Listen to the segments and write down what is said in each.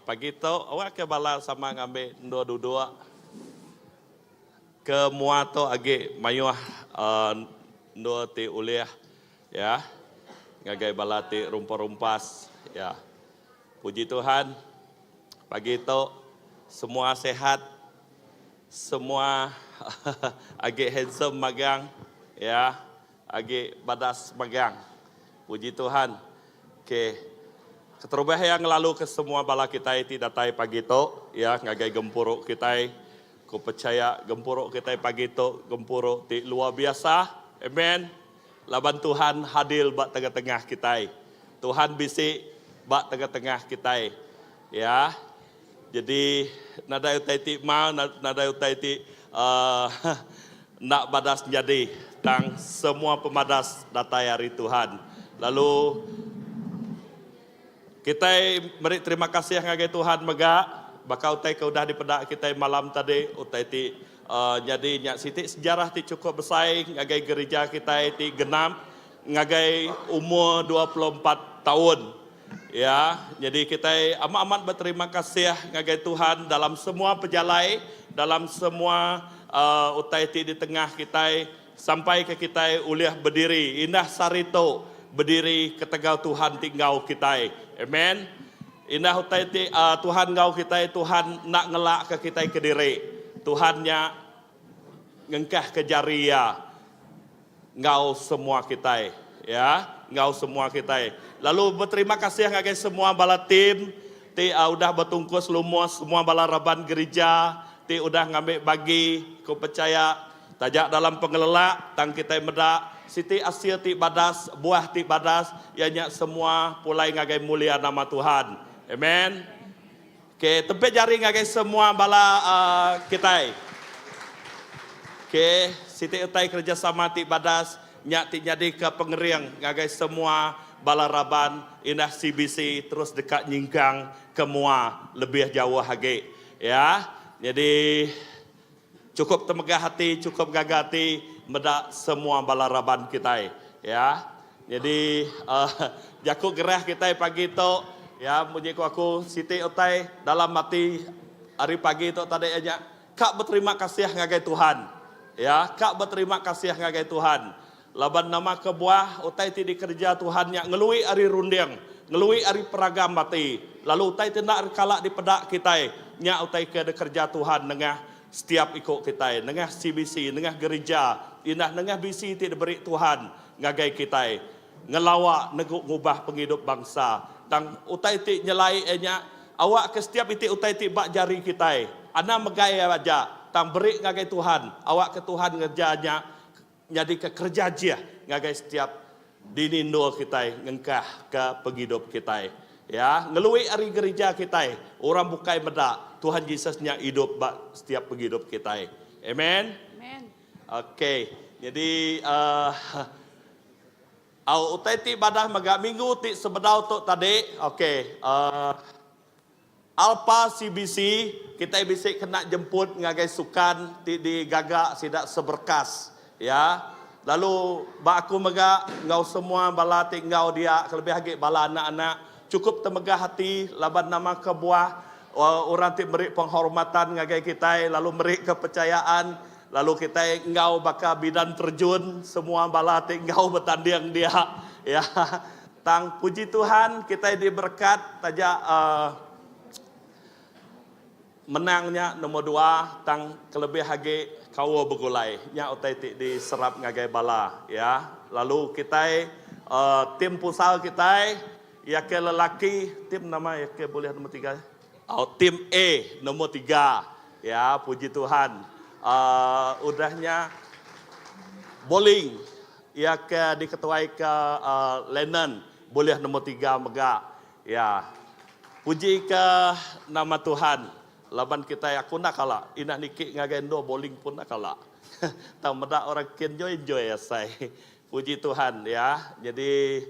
Pagi tu awak ke bala sama ngambi endur duduk ke mua tu agi mayuh endur ti ulih ya ngagai bala ti rumpas-rumpas ya. Puji Tuhan pagi tu semua sihat semua agi handsome magang ya agi badas magang. Puji Tuhan. Ok. Keterubah iya ngelalu ke semua bala kitai ti datai pagi tu iya ngagai gempuru kitai. Ku pechaya gempuru kitai pagi tu gempuru ti luar biasa. Amen. Laban Tuhan hadir ba tengah-tengah kitai. Tuhan bisi ba tengah-tengah kitai. Ya. Jadi nadai utai ti mar, nadai utai ti uhh enda badas nyadi tang semua pemadas datai ari Tuhan. Lalu kitai meri terima kasih ngagai Tuhan mega baka utai ke udah dipeda kitai malam tadi utai ti uhh nyadi nya siti sejarah ti chukup besai ngagai gerija kitai ti genap ngagai umur 24 taun. Ya, nyadi kitai amat-amat beterima kasih ngagai Tuhan dalam semua pejalai, dalam semua utai ti ditengah kitai sampai ke kitai ulih bediri indah sehari tu bediri ketegal Tuhan ti enggau kitai. Amen. Indah utai ti Tuhan enggau kitai, Tuhan enda ngelakka kitai kediri. Tuhan nya ngengkahka jari Iya enggau semua kitai ya enggau semua kitai lalu beterima kasih ngagai semua bala tim ti udah betungkus lumus semua bala raban gerija ti udah ngambi bagi ku pechaya taja dalam pengelelak tang kitai meda siti asil ti badas buah ti badas iya nya semua pulai ngagai mulia nama Tuhan amen. Ok tempit jari ngagai semua bala kitai. Ok siti utai kerejasama ti badas nya ti nyadika pengering ngagai semua bala raban indah CBC terus deka nyingkang ke mua lebih jauh agi. Ya nyadi chukup temegah ati chukup gaga ati meda semua bala raban kitai. Ya. Nyadi jaku gerah kitai pagi tu ya munyi ku aku siti utai dalam ati hari pagi tu tadi iya nya ka beterima kasih ngagai Tuhan. Ya ka beterima kasih ngagai Tuhan laban nama kebuah utai ti dikereja Tuhan nya ngelui ari runding, ngelui ari peragam ati lalu utai ti enda kala dipeda kitai nya utai ke dikereja Tuhan nengah setiap iku kitai nengah CBC nengah gerija indah nengah bisi ti diberi Tuhan. Ngagai kitai ngelawa negu ngubah pengidup bangsa. Tang utai ti nyelai iya nya, awakka setiap iti utai ti ba jari kitai, anang megai iya aja, tang beri ngagai Tuhan, awakka Tuhan ngereja nya nyadika kereja ajih ngagai setiap dini endur kitai ngengkahka pengidup kitai. Ya, ngelui ari gerija kitai, orang bukai meda Tuhan Jesus nya idup ba setiap pengidup kitai. Amen. Amen. Ok, nyadi uhh au utai ti badah mega minggu ti sebedau tu tadi ok uhh Alpha CBC kitai bisi kena jemput ngagai sukan ti digaga sida seberkas ya. Lalu ba aku mega enggau semua bala ti enggau dia kelebih agi bala anak-anak chukup temegah ati laban nama kebuah orang ti meri penghormatan ngagai kitai lalu meri kepercayaan Lalu kitai enggau baka bidan terjun semua bala ti enggau betanding dia. Ya. Tang puji Tuhan kitai diberekat taja uhh menang nya nombor dua tang kelebih agi kaul begulai nya utai ti diserap ngagai bala ya. Lalu kitai uhh tim pusal kitai iya ke lelaki tim nama iya ke bulih nombor tiga. Au tim A nombor tiga ya puji Tuhan uhh udah nya bowling iya ke diketuai ke uhh Lennon bulih nombor tiga mega ya puji ke nama Tuhan laban kitai aku enda kala indah niki ngagai endur bowling pun enda kala tang meda orang kin enjoy enjoy asai puji Tuhan ya jadi.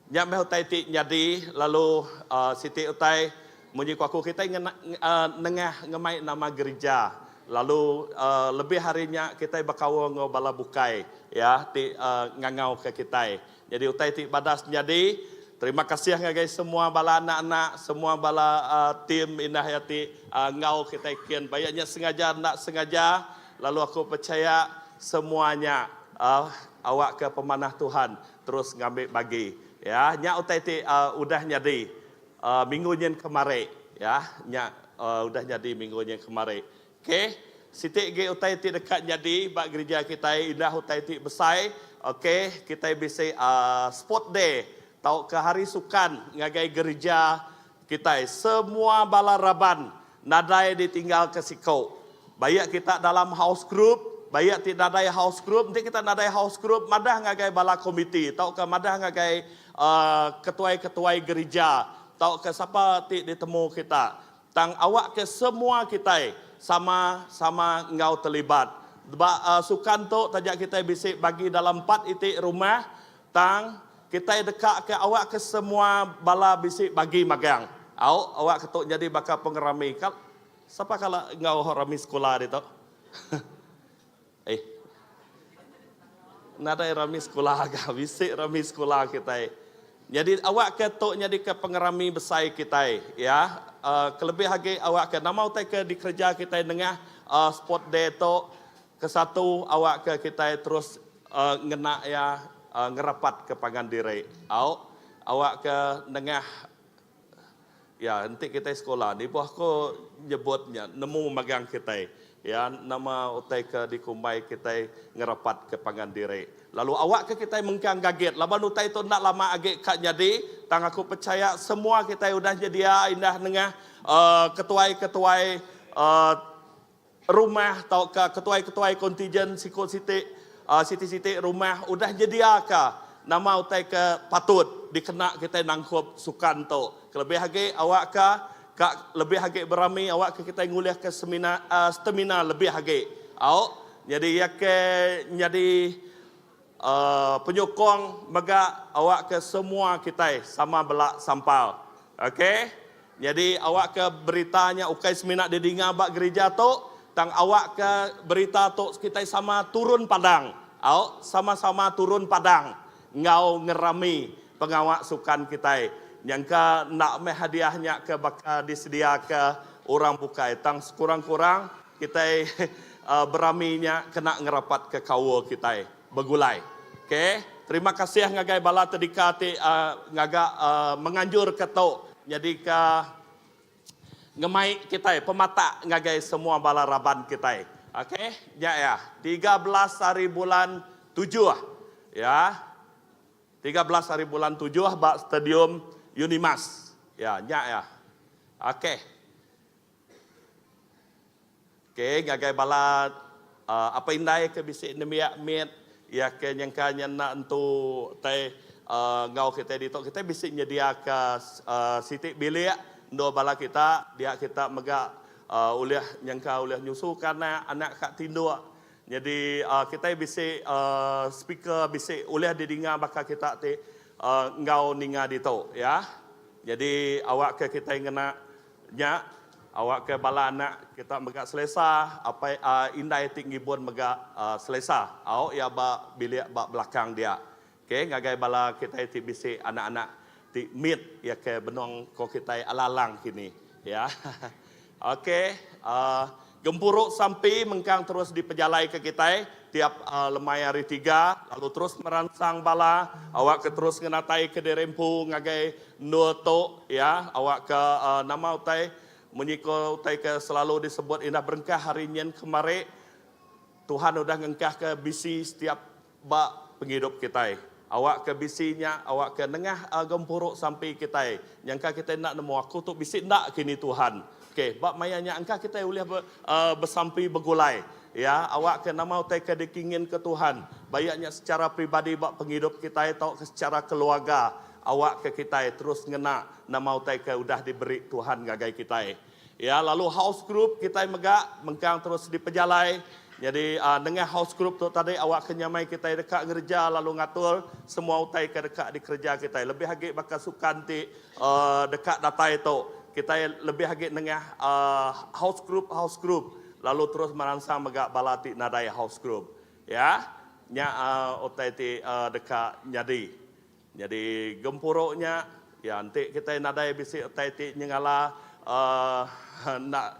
Nya meh utai ti nyadi lalu siti utai munyi ku aku kitai ngena nengah ngemai nama gerija lalu lebih ari nya kitai bekaul enggau bala bukai ya ti ngangauka kitai. Nyadi utai ti badas nyadi. Terima kasih ngagai semua bala anak-anak, semua bala team indah iya ti enggau kitai kin. Ba iya nya sengaja enda sengaja lalu aku pechaya semua nya awakka pemanah Tuhan terus ngambi bagi. Ya, nya utai ti udah nyadi minggu nyin kemari. Ya, nya udah nyadi minggu nyin kemari. Ok, siti agi utai ti deka nyadi ba gerija kitai indah utai ti besai, ok, kitai bisi sport day tauka hari sukan ngagai gerija kitai. Semua bala raban nadai ditinggalka siko. Baik kita dalam house group, baik ti nadai house group, enti kita nadai house group madah ngagai bala komiti tauka madah ngagai ketuai-ketuai gerija tauka sapa ti ditemu kita. Tang awakka semua kitai sama sama enggau terlibat. Ba sukan tu taja kitai bisi bagi dalam empat iti rumah tang kitai deka ke awakka semua bala bisi bagi magang. Au awakka tu nyadi baka pengerami. Kal sapa kala enggau rami sekula ditu? Eh. Nadai rami sekula ga, bisi rami sekula kitai. Nyadi awakka tu nyadika pengerami besai kitai ya. Kelebih agi awakka nama utai ke dikereja kitai nengah sport day tu kesatu awakka kitai terus ngena iya ngerapatka pangan diri. Au awakka nengah Ya, enti kitai sekula ni buah ko nyebut nya nemu magang kitai. Ya, nama utai ke dikumbai kitai ngerapat ke pangan diri. Lalu awak ke kitai mengkang gagit laban utai tu enda lama agi ka nyadi tang aku pechaya semua kitai udah nyedia indah nengah uhh ketuai-ketuai uhh rumah tauka ketuai-ketuai kontijen siku siti siti-siti rumah udah nyediaka nama utai ke patut dikena kitai nangkup sukan tu. Kelebih agi awakka ka lebih agi berami awakka kitai ngulihka semina stamina lebih agi. Au nyadi iya ke nyadi Penyukung mega awakka semua kitai sama bela sampal. Ok. Nyadi awakka berita nya ukai semina didinga ba gerija tu, tang awakka berita tu kitai sama turun padang. Au, sama-sama turun padang enggau ngerami pengawa sukan kitai. Nyangka enda meh hadiah nya ke baka disediaka orang bukai tang sekurang-kurang Kitai berami nya kena ngerapatka kaul kitai begulai. Ok. Terima kasih ngagai bala tedika ti ngaga menganjurka tu nyadika ngemai kitai pematak ngagai semua bala raban kitai. Ok. Nya iya. 13 hari bulan tujuh. Ya. 13 hari bulan tujuh ba Stadium Unimas. Ya, nya iya. Ok. Ok ngagai bala apai indai ke bisi nembiak mit iya ke nyengka nya enda entu tai enggau kitai ditu kitai bisi nyediaka siti bilik endur bala kita dia kita mega ulih nyengka ulih nyusuka anak anak ka tinduk nyadi kitai bisi speaker bisi ulih didinga baka kita ti enggau ninga ditu ya nyadi awakka kitai ngena Nya, awakka bala anak kita mega selesa, apai indai ti ngibun mega selesa. Au iya ba bilik ba belakang dia. Ok, ngagai bala kitai ti bisi anak-anak ti mit iya ke benung ko kitai alang-alang kini. Ya. Ok, gempuru sampi mengkang terus dipejalaika kitai tiap lemai hari tiga lalu terus meransang bala awakka terus ngenataika diri empu ngagai Endur tu iya awakka nama utai munyi ko utai ke selalu disebut indah berengkah hari nyin kemari Tuhan udah ngengkahka bisi setiap ba pengidup kitai. Awakka bisi nya awakka nengah gempuru sampi kitai nyangka kitai enda nemu aku tu bisi enda kini Tuhan. Okey ba maya nya engka kitai ulih besampi begulai iya awakka nama utai ke dikinginka Tuhan ba iya nya secara peribadi ba pengidup kitai tauka secara keluarga. Awakka kitai terus ngena nama utai ke udah diberi Tuhan ngagai kitai. Ya, lalu house group kitai mega mengkang terus dipejalai. Nyadi nengah house group tu tadi awakka nyamai kitai deka ngereja lalu ngatur semua utai ke deka dikereja kitai. Lebih agi baka sukan ti deka datai tu, kitai lebih agi nengah house group house group lalu terus meransang mega bala ti nadai house group. Ya, nya utai ti deka nyadi. Nyadi gempuru nya ya enti kitai nadai bisi utai ti nyengala uhh enda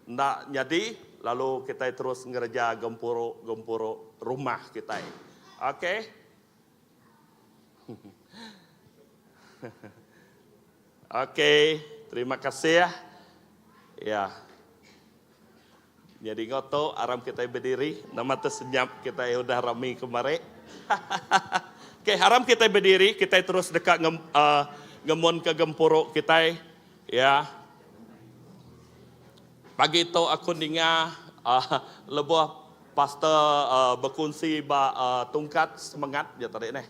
enda nyadi lalu kitai terus ngereja gempuru gempuru rumah kitai. Ok. Ok terima kasih ya. Nyadi enggau tu aram kitai bediri nama te senyap kitai udah rami kemari. Okey aram kitai bediri kitai terus deka ngem uhh ngemun ke gempuru kitai ya. Pagi tu aku ninga uhh lebuh pastor uhh bekunsi ba uhh tungkat semengat ja tadi neh.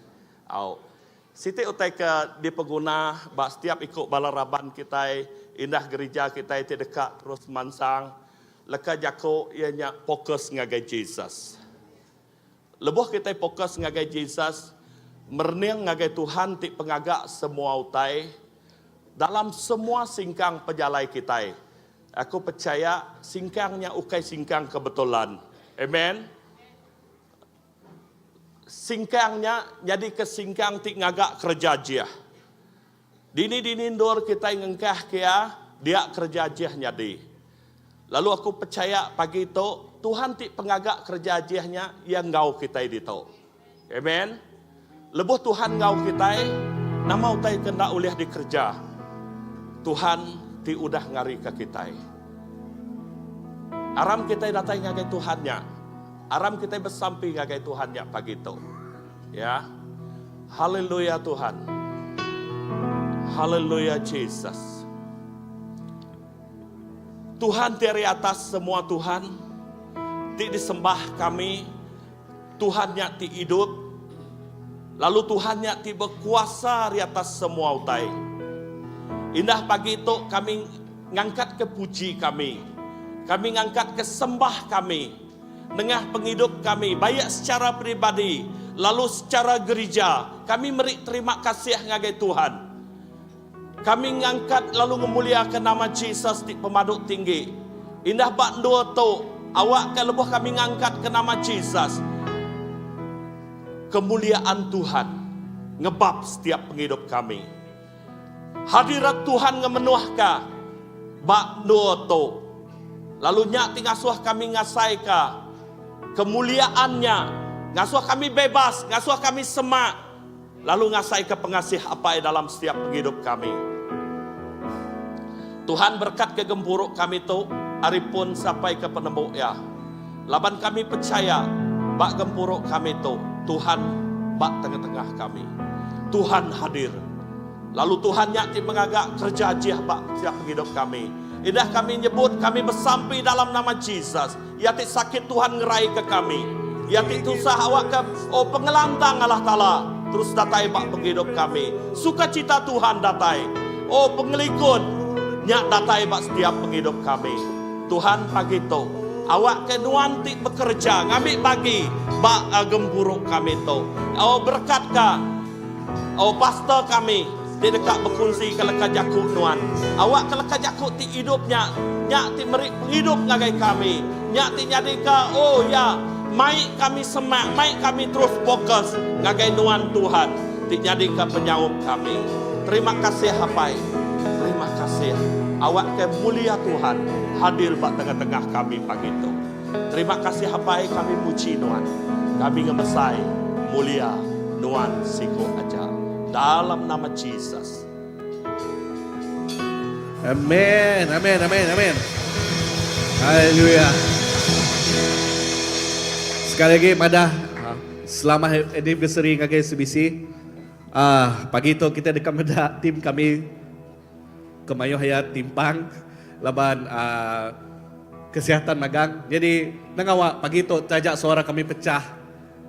Au. Siti utai ke dipeguna ba setiap iku bala raban kitai indah gerija kitai ti deka terus mansang, leka jaku iya nya fokus ngagai Jesus. Lebuh kitai fokus ngagai Jesus, merening ngagai Tuhan ti pengaga semua utai, dalam semua singkang pejalai kitai, aku pechaya singkang nya ukai singkang kebetulan. Amen. Singkang nya nyadika singkang ti ngaga kereja ajih. Dini-dini endur kitai ngengkahka iya, dia kereja ajih nyadi. Lalu aku pechaya pagi tu, Tuhan ti pengaga kereja ajih nya, Iya enggau kitai ditu. Amen. Lebuh Tuhan enggau kitai, nama utai ke enda ulih dikereja Tuhan ti udah ngarika kitai? Aram kitai datai ngagai Tuhan nya. Aram kitai besampi ngagai Tuhan nya pagi tu. Ya. Haleluya Tuhan. Haleluya Jesus. Tuhan ti ari atas semua Tuhan ti disembah kami, Tuhan nya ti idup, lalu Tuhan nya ti bekuasa ari atas semua utai. Indah pagi tu kami ngangkatka puji kami. Kami ngangkatka sembah kami nengah pengidup kami baik secara peribadi lalu secara gerija. Kami meri terima kasih ngagai Tuhan. Kami ngangkat lalu ngemuliaka nama Jesus ti pemadu tinggi. Indah ba endur tu, awakka lebuh kami ngangkatka nama Jesus, kemuliaan Tuhan ngebap setiap pengidup kami. Hadirat Tuhan ngemenuhka ba endur tu, lalu nya ti ngasuh kami ngasaika kemuliaan nya, ngasuh kami bebas, ngasuh kami semak, lalu ngasaika pengasih Apai dalam setiap pengidup kami. Tuhan berekatka gempuru kami tu ari pun sampai ke penembu iya. Laban kami pechaya ba gempuru kami tu Tuhan ba tengah-tengah kami. Tuhan hadir. Lalu Tuhan nya ti mengaga kereja ajih ba setiap pengidup kami. Indah kami nyebut kami besampi dalam nama Jesus. Iya ti sakit Tuhan ngeraika kami. Iya ti tusah awakka oh pengelantang Allah Taala terus datai ba pengidup kami. Sukacita Tuhan datai. Oh pengelikun nya datai ba setiap pengidup kami. Tuhan pagi tu awakka nuan ti bekereja ngambi bagi ba gempuru kami tu. Oh berekatka oh pastor kami ti deka bekunsika leka jaku nuan. Awakka leka jaku ti idup nya nya ti meri pengidup ngagai kami. Nya ti nyadika oh ya mai kami semak mai kami terus fokus ngagai nuan Tuhan ti nyadika penyaup kami. Terima kasih Apai. Terima kasih. Awakka mulia Tuhan hadir ba tengah-tengah kami pagi tu. Terima kasih Apai kami muji Nuan. Kami ngemesai mulia Nuan siku aja. Dalam nama Jesus. Amen, amen, amen, amen. Haleluya. Sekali lagi madah selamat anniversary ngagai CBC. Ah, pagi tu kita deka meda tim kami ke mayuh iya timpang laban ah kesihatan magang. Jadi nengawa pagi tu taja suara kami pecah,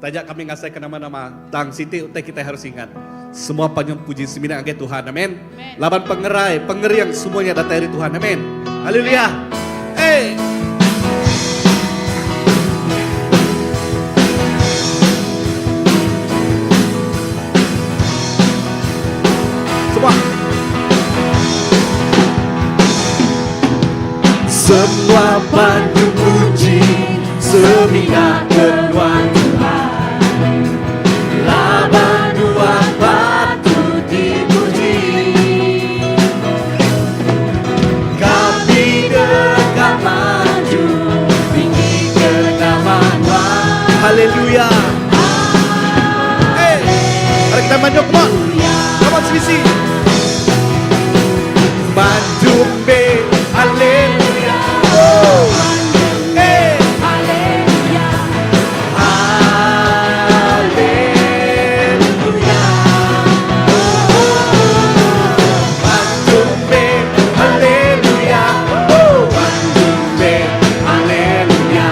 taja kami ngasaika nama-nama tang siti utai kitai harus ingat semua panyum puji semina ngagai Tuhan. Amen. Laban pengerai, pengering semua nya datai ari Tuhan. Amen. Haleluya. Hey. Semua. Semua panju puji semina ke Tuhan Tuhan. Laban nuan patut. Haleluya. Hey, mari kita maju, come on. Come on, CBC. Maju be, haleluya. Oh. Hey. Haleluya. Maju be, haleluya. Oh. Maju be, haleluya.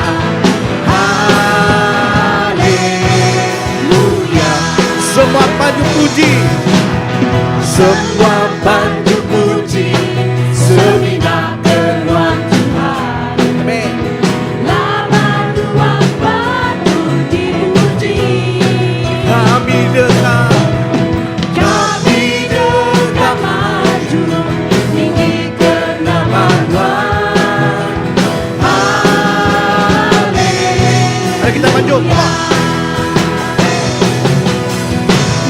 Haleluya. Semua maju puji. Semua maju puji. Semina ke Nuan Tuhan. Amin. Laban Nuan patut dipuji. Kami dengar. Kami deka maju ninggi ke nama Tuhan. Mari kita maju. Come on.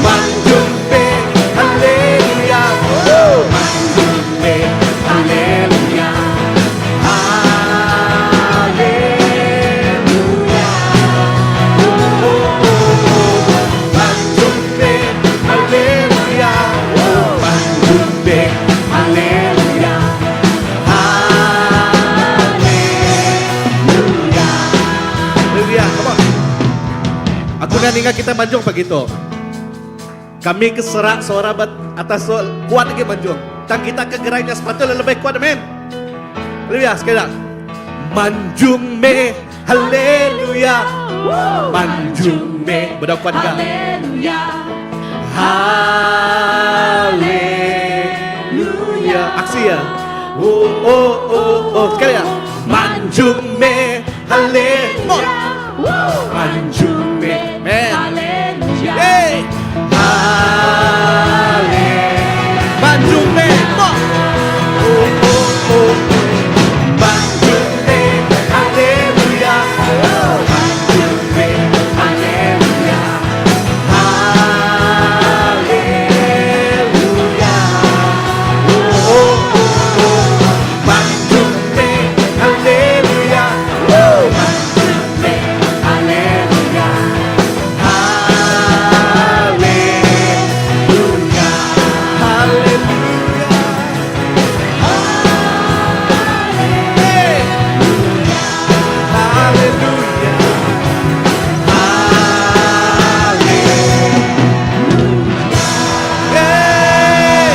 Maju be, haleluya. Oh. Maju be, haleluya. Haleluya. Oh, oh, oh. Maju be, haleluya. Oh. Maju be, haleluya. Haleluya. Haleluya. Come on. Aku dah ingat kita manjung begitu. Kami keserak suara bat atas so, kuat lagi manjung. Dan kita ke gerainya sepatutnya lebih kuat, amen. Haleluya, sekali lagi. Manjung me, haleluya. Manjung me, beda kuat juga. Haleluya. Haleluya. Aksi ya. Oh, oh, oh, oh. Sekali ya. Manjung me, haleluya. Manjung me, men. Haleluya. Hey. Hale. Manjung me, mo. Oh, oh, oh. Manjung me, haleluya. Manjung me, haleluya. Haleluya. Oh, oh, oh, oh. Manjung me, haleluya. Oh, manjung me, haleluya. Haleluya. Haleluya. Hey. Haleluya. Haleluya. Hey.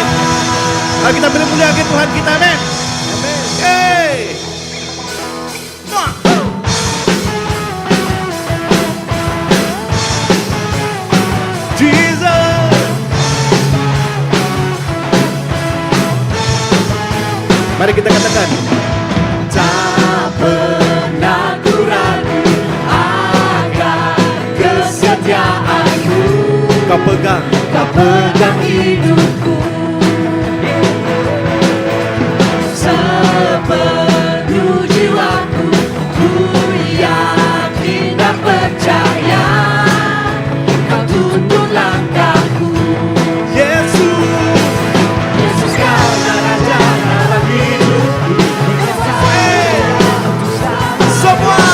Mari kita beri mulia ke Tuhan kita, amin. Amin. Hey. Mwah. Jesus. Mari kita katakan. Tak pernah ku ragu akan kesetiaanmu. Kau pegang, Kau pegang hidupku sepenuh jiwaku. Ku yakin dan percaya Kau tuntun langkahku. Yesus. Yesus, kau raja dalam hidupku. Semua.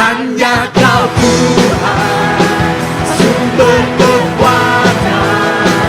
Hanya kau Tuhan, sumber kekuatan.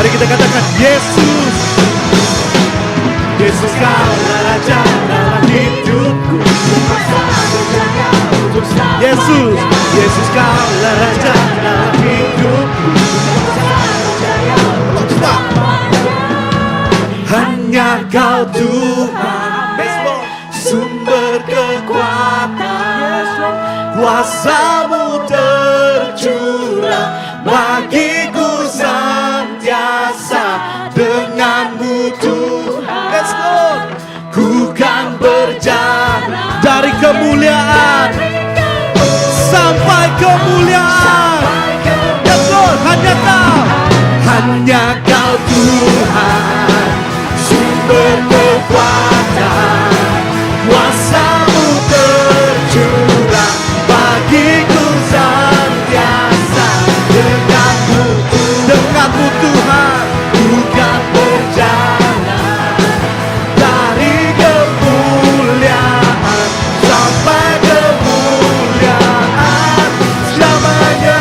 Mari kita katakan Yesus. Yesus kaulah Raja dalam hidupku. Yesus, Yesus kaulah Raja dalam hidupku. Hanya kau Tuhan, sumber kekuatan, kuasamu tercurah bagiku sentiasa denganmu Tuhan. Yes Lord, ku kan berjalan dari kemuliaan sampai kemuliaan. Yes Lord, hanya kau, hanya kau Tuhan, sumber kekuatan, kuasamu tercurah bagiku sentiasa denganmu, denganmu Tuhan, ku kan berjalan dari kemuliaan sampai kemuliaan selamanya.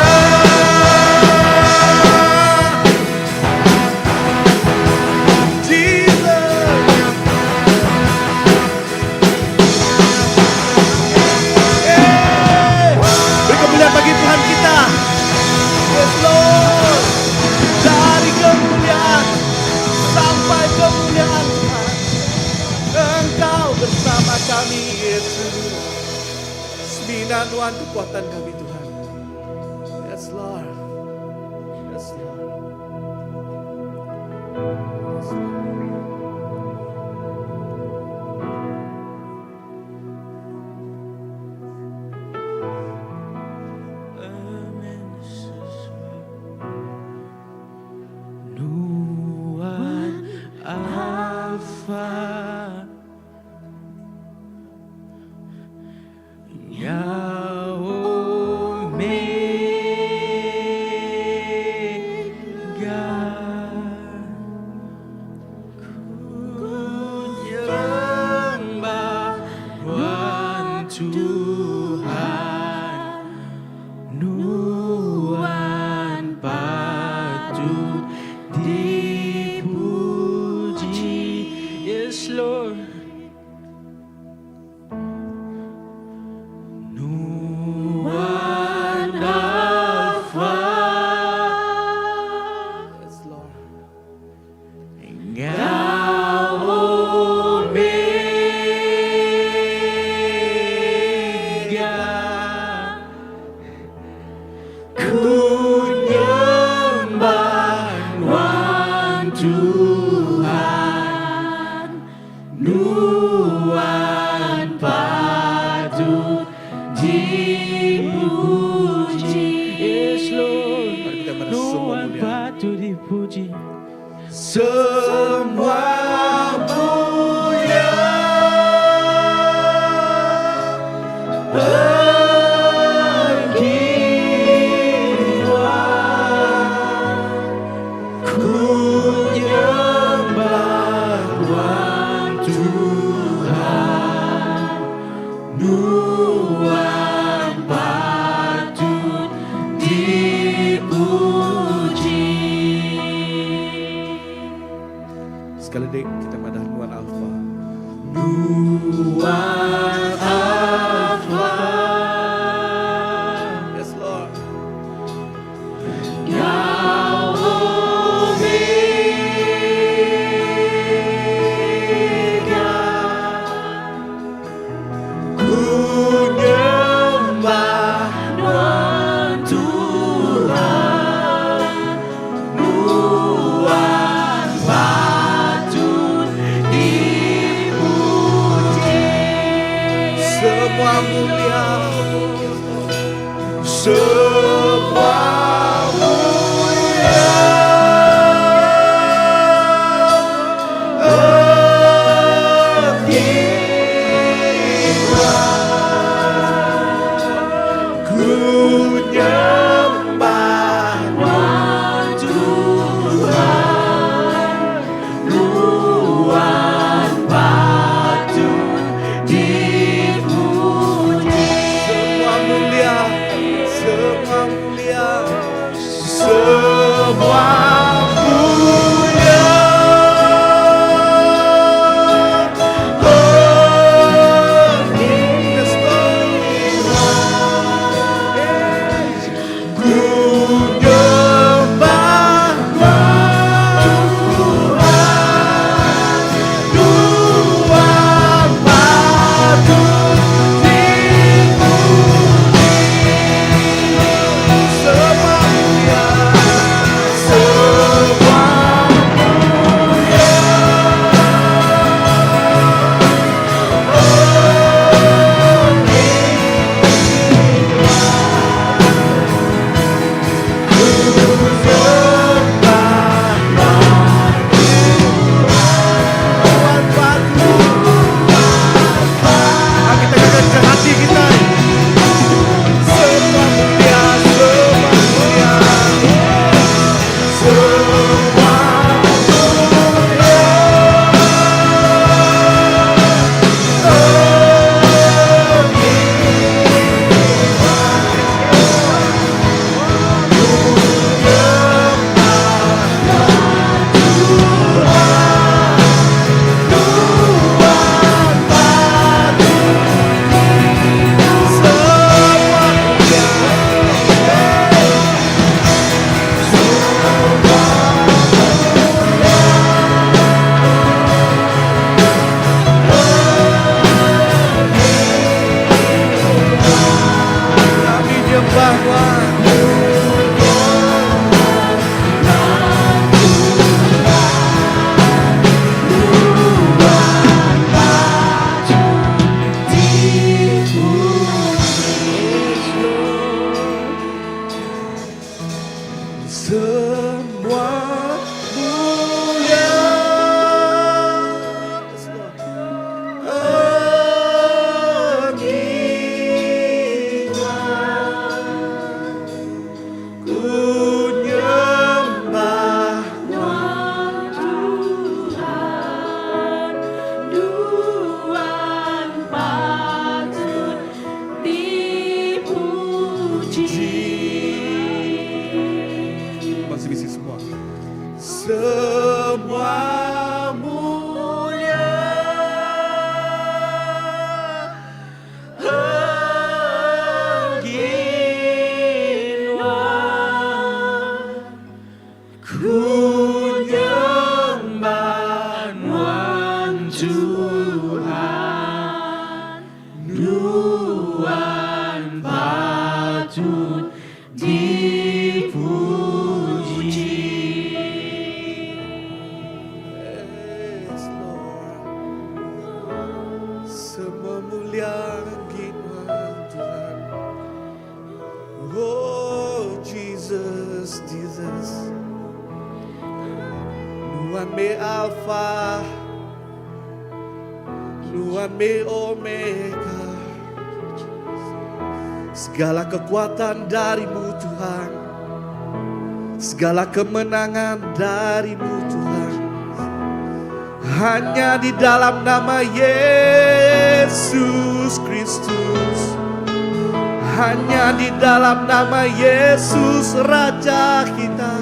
Jesus. Eh, beri kemuliaan bagi Tuhan kita. Yes Lord. Dari kemuliaan sampai kemuliaan Tuhan. Engkau bersama kami Yesus. Semina nuan kekuatan kami Tuhan. Yes Lord. Yes Lord. Yes Lord. Nuan Alfa Enggau Omega Ku nyembah Nuan Tuhan Nuan patut dipuji Yes Lord Nuan Alfa Yes Lord. Enggau Omega Ku nyembah Nuan Tuhan Nuan patut dipuji Yes Lord Mari kita pada semua Nuan mulia. patut dipuji Semua mulia bagi Tuhan. Ku nyembah Tuhan Tuhan Nuan patut dipuji Sekali lagi kita madah Nuan Alfa. Nuan Alfa Yes Lord. Enggau Omega Ku nyembah Nuan Tuhan Nuan patut dipuji Semua mulia Semua mulia Bagi Tuhan. Ku nyembah Nuan Tuhan Nuan patut dipuji Semua mulia Semua mulia Semua mulia Semua mulia. Enggi Nuan. Ku nyembah Nuan Tuhan, Nuan patut dipuji. Masih bisi semua. Semua mulia enggi Nuan. Ku nyembah Nuan Tuhan, Nuan patut dipuji. Yes, Lord. Semua mulia enggi Nuan Tuhan. Oh Jesus, Jesus. Nuan meh Alpha, Nuan meh Omega. Segala kekuatan darimu Tuhan. Segala kemenangan darimu Tuhan. Hanya di dalam nama Yesus Kristus. Hanya di dalam nama Yesus Raja kita.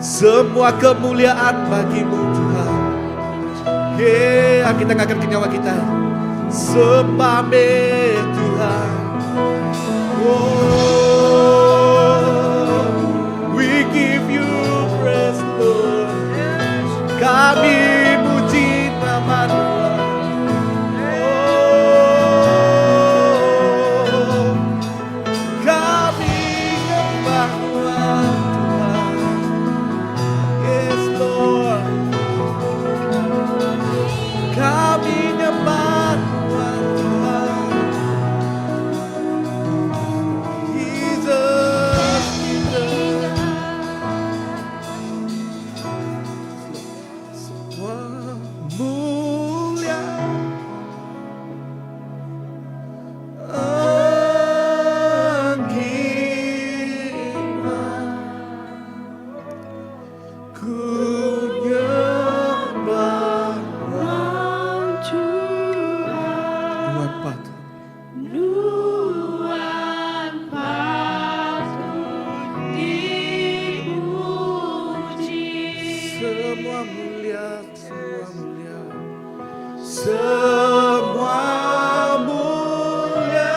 Semua kemuliaan bagimu Tuhan. Yeah, kita ngangkat ke nyawa kita. Sembah meh Tuhan. Oh, we give you praise, Lord. Kami muji nama Tuhan. Oh, kami nyembah Tuhan. Yes, Lord. Kami nyembah Tuhan, Tuhan. Jesus, Jesus. Semua mulia enggi Nuan. Ku nyembah Nuan Tuhan, Nuan patut Nuan patut dipuji. Semua mulia, semua mulia, semua mulia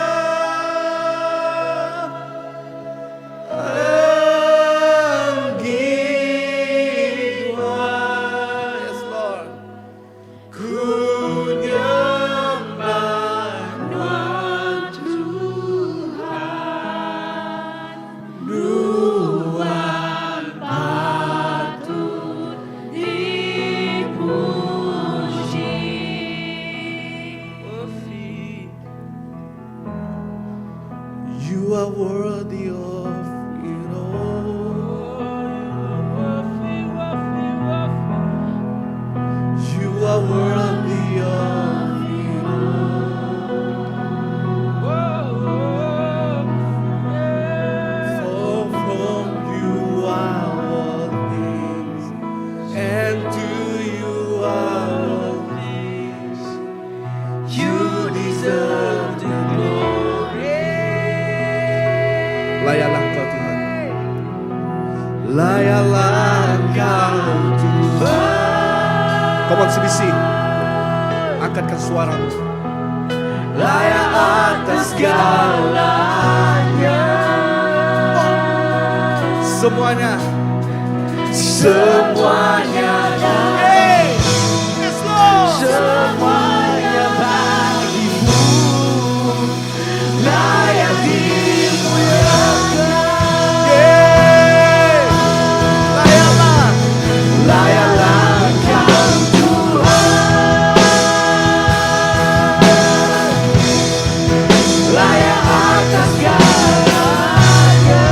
enggi Nuan. Yes, Lord. Ku nyembah Nuan Tuhan, Nuan patut dipuji. You are worthy of it all. You are worthy of it all. For from you are all things, and to you are all things. You deserve the glory. Layaklah engkau Tuhan. Layaklah engkau Tuhan. Come on CBC. Angkatkan suaramu. Layak atas segalanya. Semuanya. Semuanya Hey! Yes, Lord. Semuanya bagimu layak dimuliakan. Yeay! Layaklah. Layaklah Engkau Tuhan, layak atas segalanya.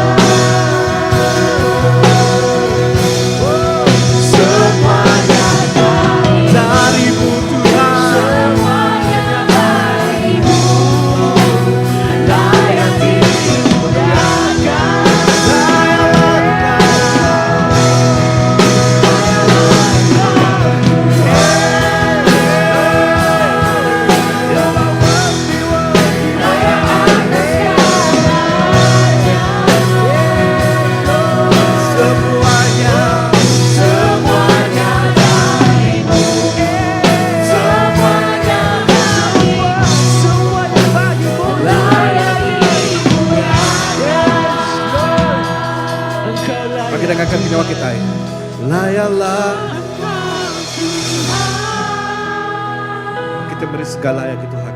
Bagi dangaka nyawa kitai. Layalah Kita beri segala ya ke Tuhan.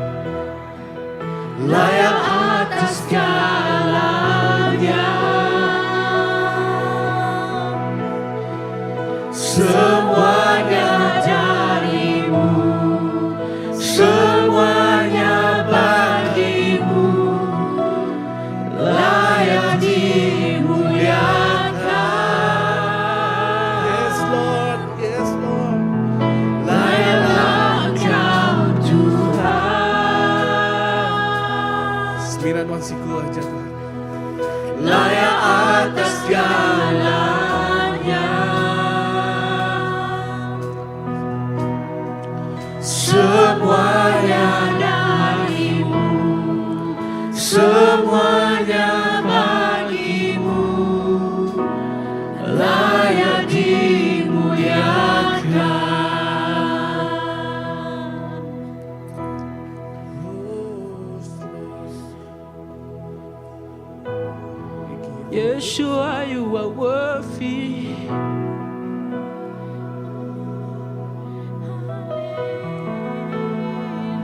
Layak atas segalanya. Semuanya darimu, semuanya bagimu, layak dimuliakan. Yes Lord, yes Lord. Layaklah Engkau Tuhan. Sembilan wan siku aja Tuhan. Layak atas segalanya. Semuanya darimu, semuanya bagimu, layak dimuliakan. Yeshua, you are worthy.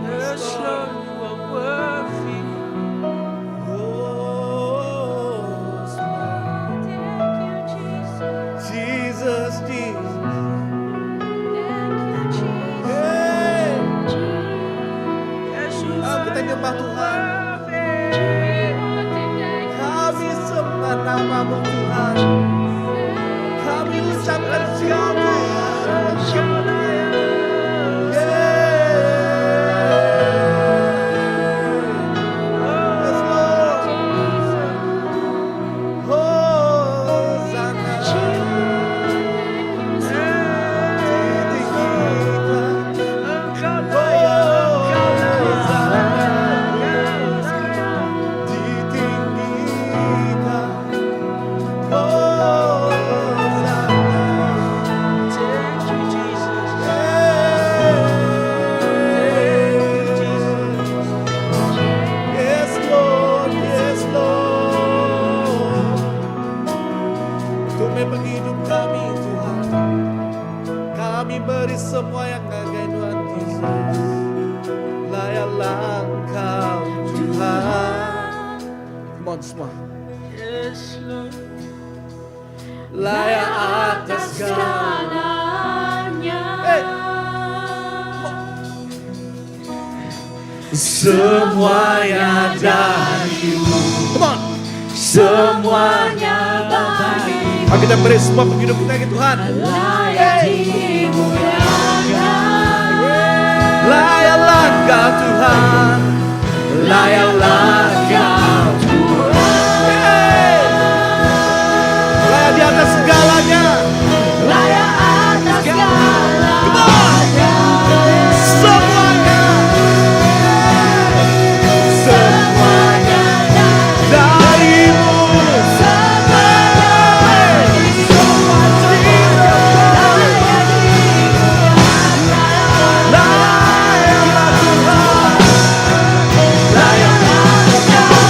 Yes, Lord, you are worthy. Oh, Thank you, Jesus. Jesus, Jesus. Thank you, Jesus. Hey. Yeshua, Ah, kita nyembah Tuhan. Thank Kami sembah namamu Tuhan. Kami ucapkan syukur. Yeah. Yes, Lord. Hosanna. Ditinggikan. Engkau layak, engkau layak. Ditinggikan. Hosanna. Thank you, Jesus. Thank you, Jesus. Yes, Lord, yes, Lord. Untuk penghidup kami, Tuhan. Kami beri semua yang ngagai Tuhan Yesus. Layaklah Engkau, Tuhan. Come on semua. Yes, Lord. Layak atas segala. segalanya. Hey. Semuanya darimu, Come on. semuanya bagimu, Mari kita beri semua penghidup kita ke Tuhan. Layak dimuliakan. Layaklah Engkau Tuhan. layaklah Engkau Hey. Layak di atas segalanya. layak atas segalanya. Come on. Semuanya. Semuanya Darimu. semua layak Layaklah Tuhan. Layaklah.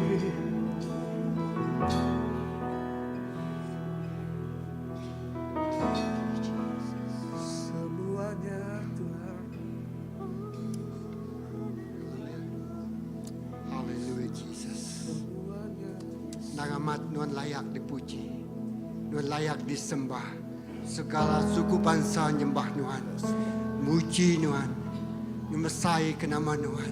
Glory. Semuanya Tuhan. Hallelujah Jesus. Endang amat nuan layak dipuji. Nuan layak disembah. Segala suku bansa nyembah nuan. Muji nuan. Ngemesai ke nama nuan.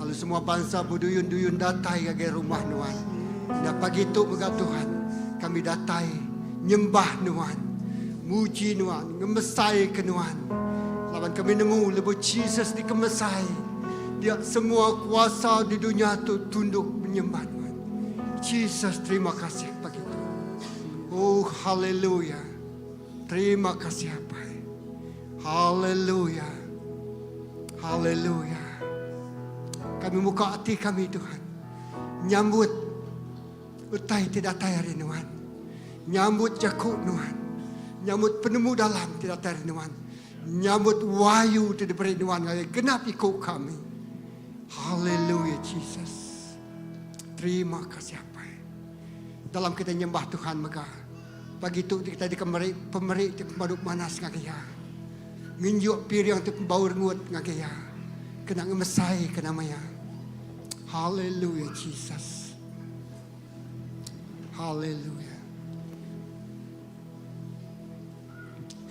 Lalu semua bansa beduyun-duyun datai ngagai rumah nuan. Enda pagi tu mega Tuhan, kami datai nyembah nuan. Muji nuan, ngemesai ke nuan. Laban kami nemu lebuh Jesus dikemesai, dia semua kuasa di dunya tu tunduk menyembah nuan. Jesus terima kasih pagi tu. Oh haleluya. Terima kasih Apai. Haleluya. Haleluya. Kami muka ati kami Tuhan. Nyambut utai ti datai ari Nuan. Nyambut jaku Nuan. Nyambut penemu dalam ti datai ari Nuan. Nyambut wahyu ti diberi Nuan ngagai genap iku kami. Haleluya Jesus. Terima kasih Apai. Dalam kita nyembah Tuhan mega. Pagi tu kita deka meri pemeri ti pemadu manas ngagai Iya. Ngenjuk piring ti bau rengut ngagai Iya. Kena ngemesai ke nama Iya. Haleluya Jesus. Haleluya.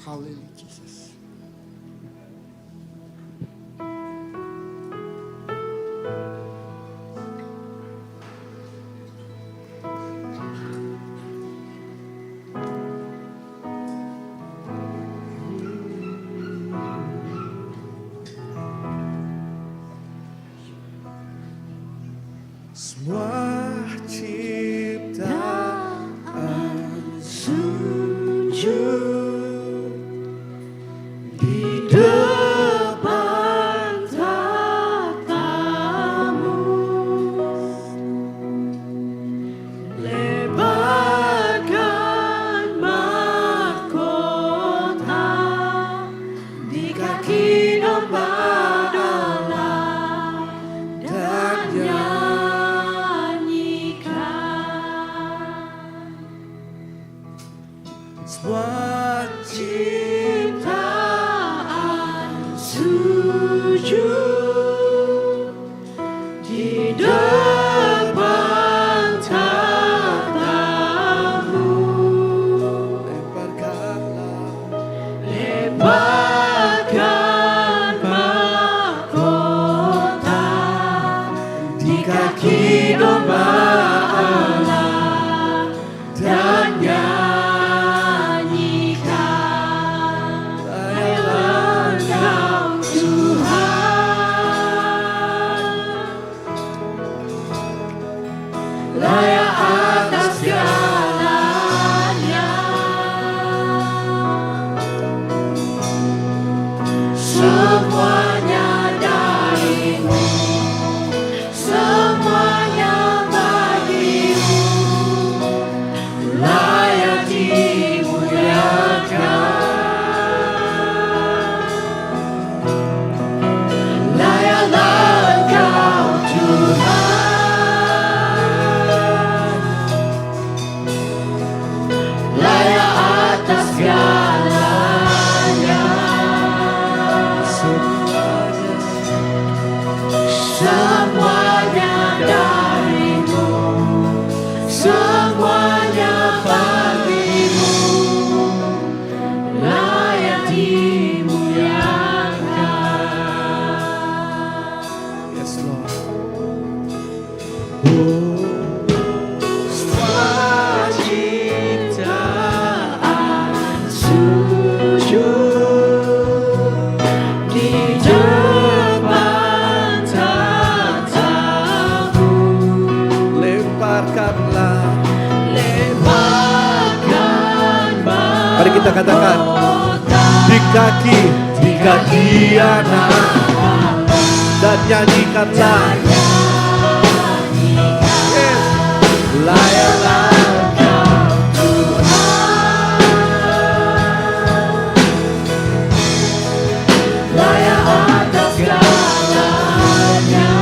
Haleluya Jesus. Semua ciptaan Sujud di depan takhtamu, lebarkan mahkota di kaki domba Allah dan nyanyikan. Semua Ciptaan sujud di depan takhtamu. Lemparkanlah, lemparkan mahkota di kaki domba Allah dan nyanyikan. Layaklah Engkau Tuhan, layak atas segalanya. Semuanya darimu, semuanya bagimu, layak dimuliakan. Layaklah Engkau Tuhan, layak atas segalanya. Semuanya darimu, semuanya bagimu, layak dimuliakan. Yes, Lord. Semua ciptaan sujud di depan takhtamu. Lemparkanlah, lemparkan Mari kita katakan, mahkota di kaki, di kaki anak dan nyanyikanlah. Yes. Layaklah Engkau Tuhan, layak atas segalanya.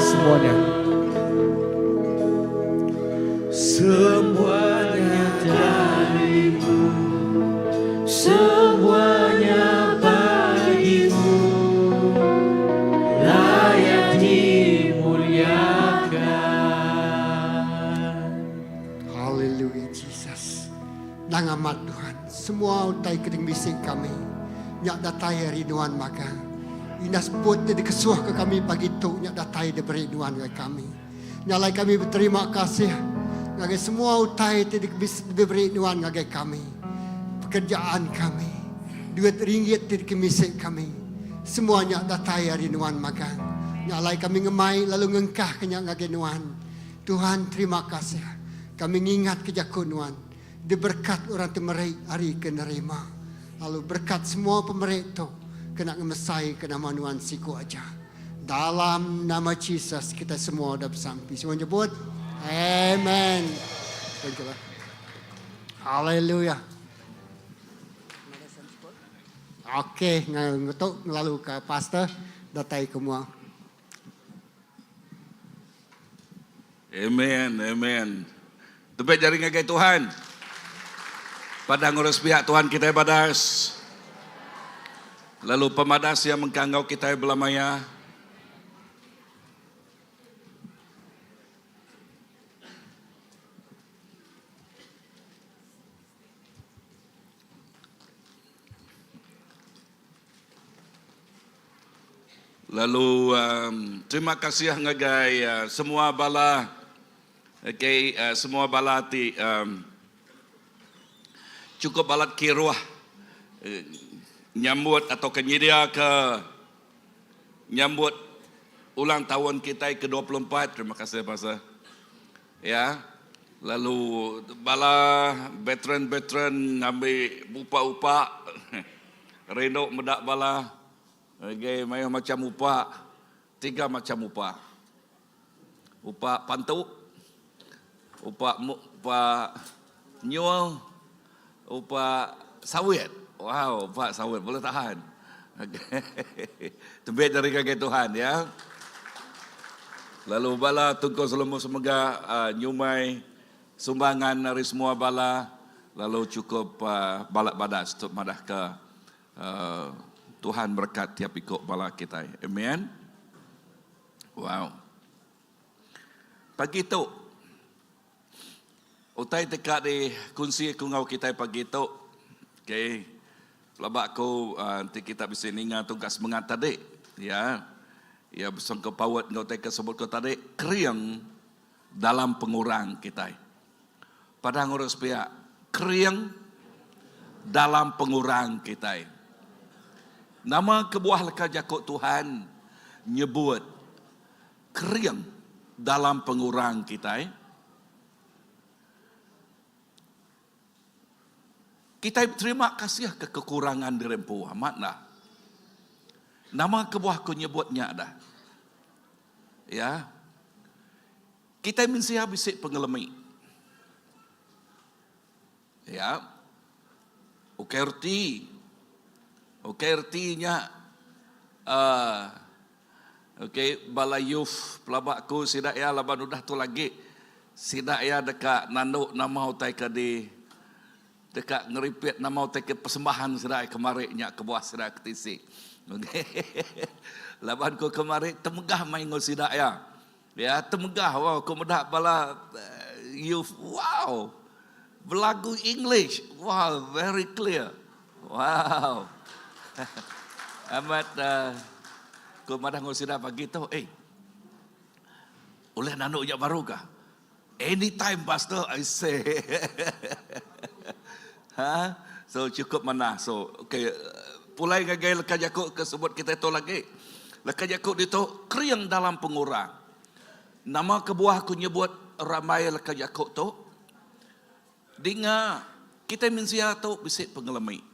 semuanya. Semuanya darimu, semuanya bagimu, layak dimuliakan. Hallelujah Jesus. Nang amat Tuhan, semua utai ke dikemisi kami nya datai ari nuan magang. Indah seput ti dikesuhka kami pagi tu nya datai diberi nuan ngagai kami. Nya alai kami beterima kasih ngagai semua utai ti diberi nuan ngagai kami. Pekerjaan kami, duit ringgit ti dikemisi kami, semua nya datai ari nuan magang. Nya alai kami ngemai lalu ngengkahka nya ngagai nuan. Tuhan terima kasih kami ngingatka jaku nuan diberekat orang ti meri ari ke nerima lalu berekat semua pemeri tu kena ngemesaika nama nuan siku aja. Dalam nama Jesus kitai semua udah besampi. Semua nyebut Amen. Thank you. Hallelujah. Okey, ngetu ngelalu ke pastor datai ke mua. Amen, amen. Tebet jari ngagai Tuhan. Padah ngurus pihak Tuhan kitai badas. Lalu pemadas iya mengkang enggau kitai belama iya. Lalu um, terima kasih ngagai uh, semua bala okay, uh, semua bala ti um, cukup balat kiruh uh, nyambut atau ke nyedia ke nyambut ulang tahun kita ke 24 terima kasih pastor ya lalu bala veteran-veteran ngambil upa-upa rindu meda bala Ngagai mayuh macham upa, tiga macham upa. Upa pantu, upa upa nyul, upa sawit. Wow, upa sawit boleh tahan. Tebit dari ngagai Tuhan ya. Lalu bala Tunku Selemus mega uh, nyumai sumbangan ari semua bala lalu cukup uh, balak badas tu madah ke Tuhan berekat tiap iko bala kitai. Amen. Wow. Pagi tu utai teka di kunsi aku enggau kitai pagi tu. Okay. Pelaba aku enti kita bisi ninga tugas semengat tadi, ya. Ya besangka paut enggau utai ke sebut ku tadi kering dalam pengurang kitai. Padang urang sepiak kering dalam pengurang kitai. Nama kebuah leka jaku Tuhan nyebut kering dalam pengurang kitai? Kitai beterima kasih ke kekurangan diri empu. Amat enda? Nama kebuah aku nyebut nya dah? Ya. Kitai mensia bisi pengelemi. Ya. Ukai reti. Ukai reti nya uh, okay, bala youth pelaba aku sida iya laban udah tu lagi sida iya deka nandu nama utai ke di deka ngeripit nama utai ke persembahan sida iya kemari nya kebuah sida ke tisi. Okay. Laban ku kemari temegah mai enggau sida iya. Ya temegah wow ku meda bala youth wow belagu English wow very clear wow amat uh, ku madah enggau sida pagi tu eh ulih nanu nya baru kah anytime pastor I say ha so cukup manah so okay pulai ngagai leka jaku ke sebut kita tu lagi Leka jaku ditu kering dalam pengurang. Nama kebuah aku nyebut rambai leka jaku tu? Dinga kitai mensia tu bisi pengelemi.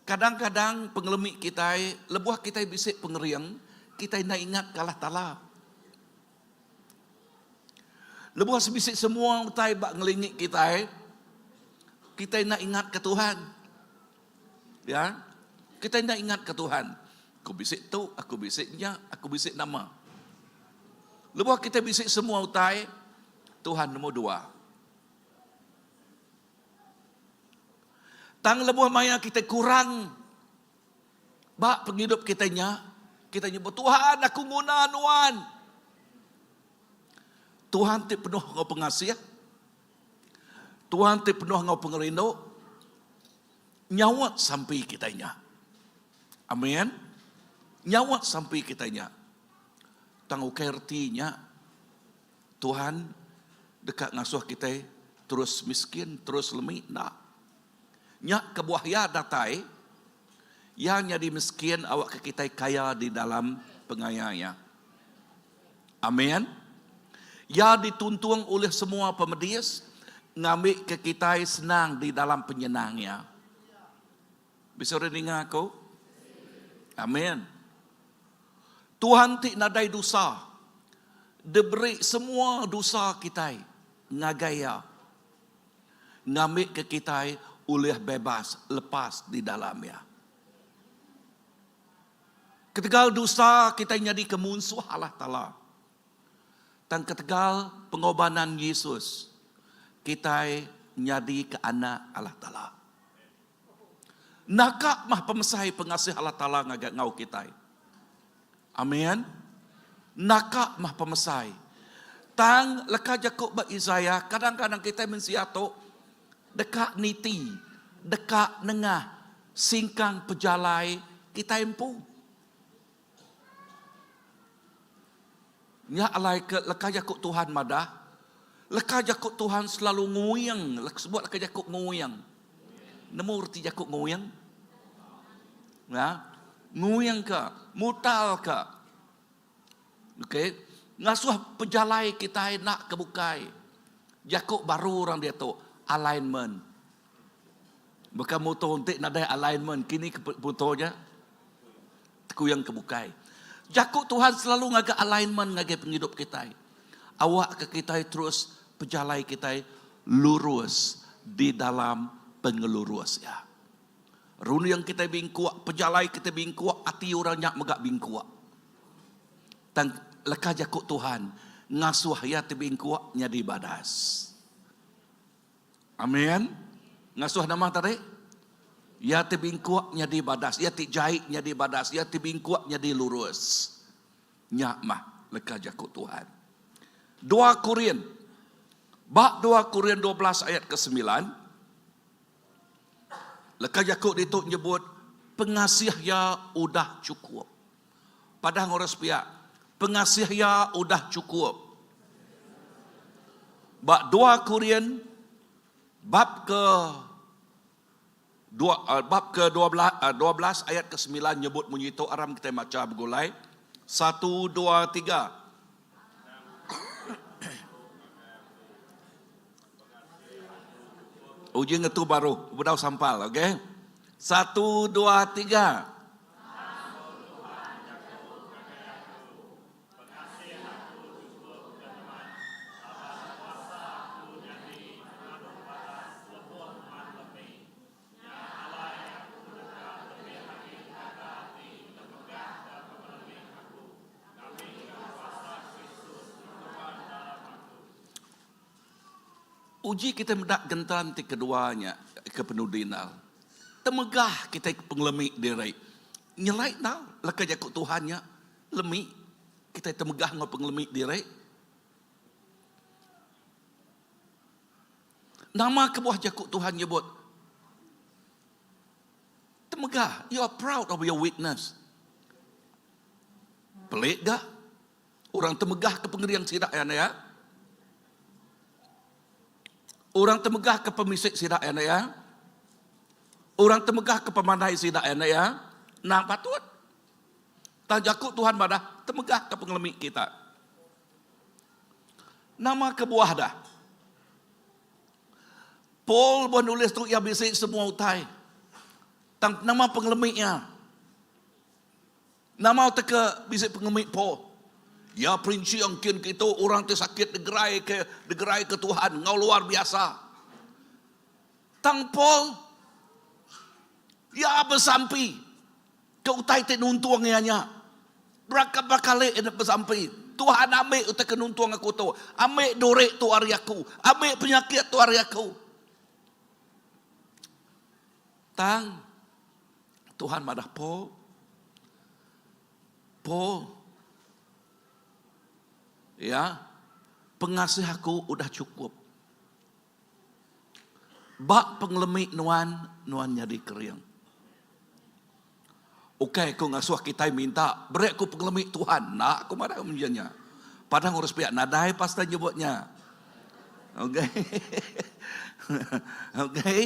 Kadang-kadang pengelemi kitai lebuh kitai bisi pengering, kitai enda ingat ke Allah Taala. Lebuh bisi semua utai ba ngelingi kitai, kitai enda ingat ke Tuhan. Ya. Kitai enda ingat ke Tuhan. Aku bisi tu, aku bisi nya, aku bisi nama. Lebuh kita bisi semua utai, Tuhan nemu dua. Tang lebuh maya kita kurang ba pengidup kita nya, kita nyebut Tuhan aku nguna nuan. Tuhan ti penuh enggau pengasih, Tuhan ti penuh enggau pengerindu, nyaut sampi kita nya. Amin. Nyaut sampi kita nya. Tang ukai reti nya Tuhan deka ngasuh kitai terus miskin, terus lemi, enda. Nya kebuah Iya datai, Iya nyadi miskin awakka kitai kaya di dalam pengaya Iya. Amin. Iya dituntung ulih semua pemedis ngambika kitai senang di dalam penyenang Iya. Bisi orang ninga aku? Amin. Tuhan ti nadai dosa diberi semua dosa kitai ngagai Iya ngambika kitai ulih bebas lepas di dalam Iya. Ketegal dosa kitai nyadika munsuh Allah Taala. Tang ketegal pengorbanan Yesus, kitai nyadika anak Allah Taala. Naka mah pemesai pengasih Allah Taala ngagai enggau kitai. Amin. Naka mah pemesai. Tang leka jaku ba Isaiah kadang-kadang kitai mensia tu deka niti, deka nengah singkang pejalai kitai empu. Nya alai ke leka jaku Tuhan madah, leka jaku Tuhan selalu nguing, sebut leka jaku nguing. Nemu reti jaku nguing? Ya. Nguing ke, mutal ke. Okey, ngasuh pejalai kitai enda ke bukai. Jaku baru orang diatu, alignment. Baka muto enti nadai alignment kini ke muto nya tekuyang ke bukai. Jaku Tuhan selalu ngaga alignment ngagai pengidup kitai. Awakka kitai terus pejalai kitai lurus di dalam pengelurus iya. Runding kitai bingkuk, pejalai kitai bingkuk, ati orang nya mega bingkuk. Tang leka jaku Tuhan ngasuh iya ti bingkuk nyadi badas. Amin. Ngasuh nama tadi? Iya ti bingkuk nyadi badas, iya ti jai nyadi badas, iya ti bingkuk nyadi lurus. Nya mah leka jaku Tuhan. Dua Korin. Ba dua Korin 12 ayat ke sembilan, leka jaku ditu nyebut pengasih iya udah chukup. Padah enggau orang sepiak, pengasih iya udah chukup. Ba dua Korin bab ke dua eh, bab ke 12 12 ayat ke 9 nyebut munyi tu aram kitai macha begulai. Satu, dua, tiga. Uji ngetu baru, bedau sampal, okey? Satu, dua, tiga. Uji kitai meda genteran ti kedua nya ke penudi endal. Temegah kitai ke pengelemi diri. Nyelai endal leka jaku Tuhan nya lemi kitai temegah enggau pengelemi diri. Nama kebuah jaku Tuhan nyebut temegah? You are proud of your weakness. Pelik ga. Orang temegah ke pengering sida iya enda iya. Orang temegah ke pemisi sida iya enda iya. Orang temegah ke pemandai sida iya enda iya. Endang patut. Tang jaku Tuhan madah temegah ke pengelemi kita. Nama kebuah dah? Paul buah nulis tu iya bisi semua utai. Tang nama pengelemi iya? Nama utai ke bisi pengelemi Paul? Iya perinching kin kitu orang ti sakit digerai ke digerai ke Tuhan enggau luar biasa. Tang Paul iya besampi ke utai ti nuntung iya nya. Berapa kali iya besampi. Tuhan ambi utai ke nuntung aku tu. Ambi duri tu ari aku. Ambi penyakit tu ari aku. Tang Tuhan madah po. Po. Ya. Pengasih aku udah cukup. Ba pengelemi nuan, nuan nyadi kering. Ukai aku ngasuh kitai minta, beri aku pengelemi Tuhan. Enda aku madah mung nya. Padah ngurus piak nadai pastor nyebut nya. Okay. okay.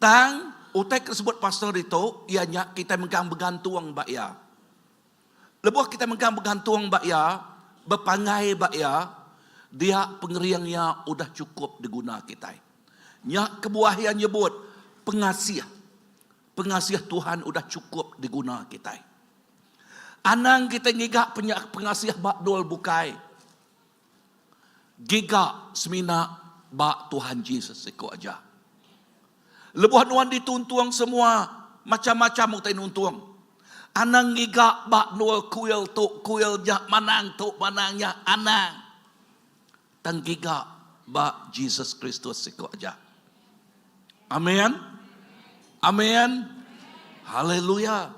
Tang utai ke sebut pastor ditu iya nya kitai mengkang begantung ba iya. Lebuh kitai mengkang begantung ba iya, bepanggai ba iya, dia pengering iya udah chukup diguna kitai. Nya kebuah iya nyebut pengasih. Pengasih Tuhan udah chukup diguna kitai. Anang kitai ngiga pengasih ba dul bukai. Giga semina ba Tuhan Jesus siku aja. Lebuh nuan dituntung semua macam-macam utai nuntung. Anang ngiga ba endur kuil tu, kuil nya, manang tu, manang nya. Anang. Tang giga ba Jesus Kristus siku aja. Amen. Amen. Haleluya.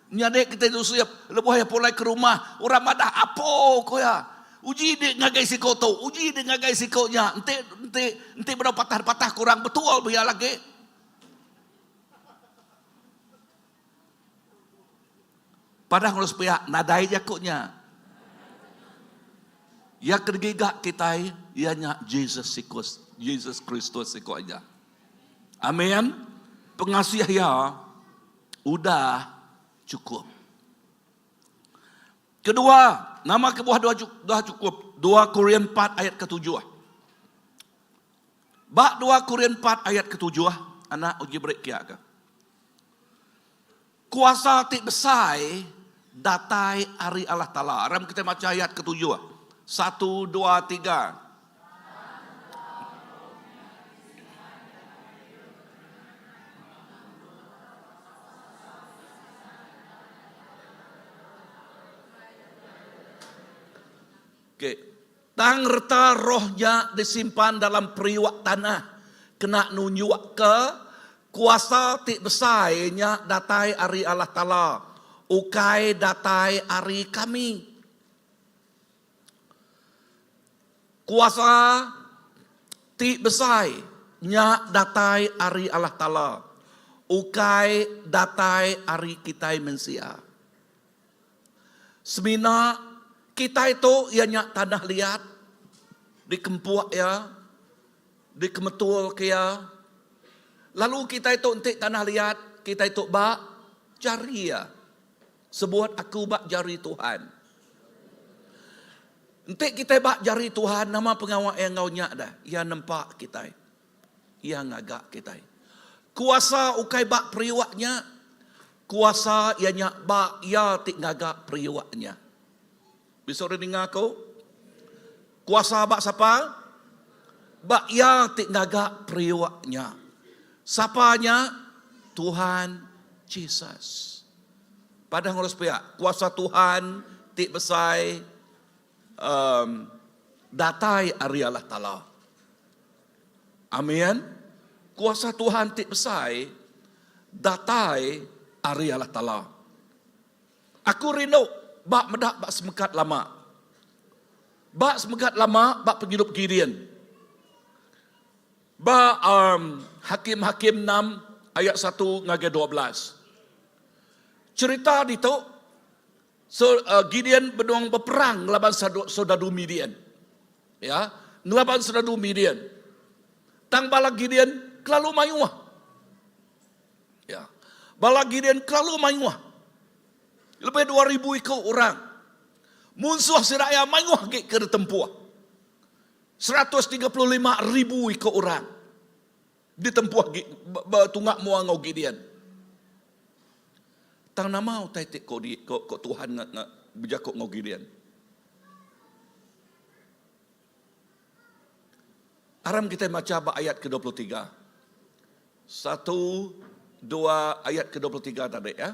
Nyadi kitai tu siap lebuh iya pulai ke rumah, orang madah apo ku iya. Uji dik ngagai siko tu, uji dik ngagai siko nya. Enti enti enti bedau patah-patah ku orang betul ba iya lagi. Padah ngulu sepiak nadai jaku nya. Iya ke digiga kitai iya nya Jesus sikus, Jesus Kristus siko aja. Amin. Pengasih iya udah chukup. Kedua, nama kebuah udah chukup? 2 Korin 4 ayat ketujuh. Ba 2 Korin 4 ayat ketujuh, anak uji beri kia ke. Kuasa ti besai datai ari Allah Taala. Aram kita maca ayat ketujuh. Satu, dua, tiga. Okay. Tang reta roh nya disimpan dalam periuk tanah kena nunjukka kuasa ti besai nya datai ari Allah Taala, ukai datai ari kami. Kuasa ti besai nya datai ari Allah Taala, ukai datai ari kitai mensia. Semina kitai tu iya nya tanah liat dikempuk iya, dikemetulka iya. Lalu kitai tu enti tanah liat, kitai tu ba jari iya. Sebut aku ba jari Tuhan. Enti kitai ba jari Tuhan, nama pengawa Iya enggau nya dah? Iya nempa kitai. Iya ngaga kitai. Kuasa ukai ba periuk nya. Kuasa iya nya ba Iya ti ngaga periuk nya. Bisi orang ninga aku? Kuasa ba sapa? Ba Iya ti ngaga periuk nya. Sapa nya? Tuhan Jesus. Padah ngurus pia, kuasa Tuhan ti besai um, datai ari Allah Taala. Amin. Kuasa Tuhan ti besai datai ari Allah Taala. Aku rindu ba meda ba semekat lama. Ba semekat lama ba pengidup Gideon. Ba um, Hakim-Hakim 6 ayat 1 ngagai 12. Cerita ditu, so, uh, Gideon benung beperang ngelaban soldadu Midian. Ya, ngelaban soldadu Midian. Tang bala Gideon kelalu mayuh. Ya. Bala Gideon kelalu mayuh. Lebih 2000 iku orang. Munsuh sida iya mayuh agi ke ditempuh. 135 ribu iku orang ditempuh betunga mua enggau Gideon. Tang nama utai ti ko, di, ko, ko Tuhan nge, nge, bejaku enggau Gideon? Aram kita maca ba ayat ke-23. Satu, dua, ayat ke-23 tadi ya.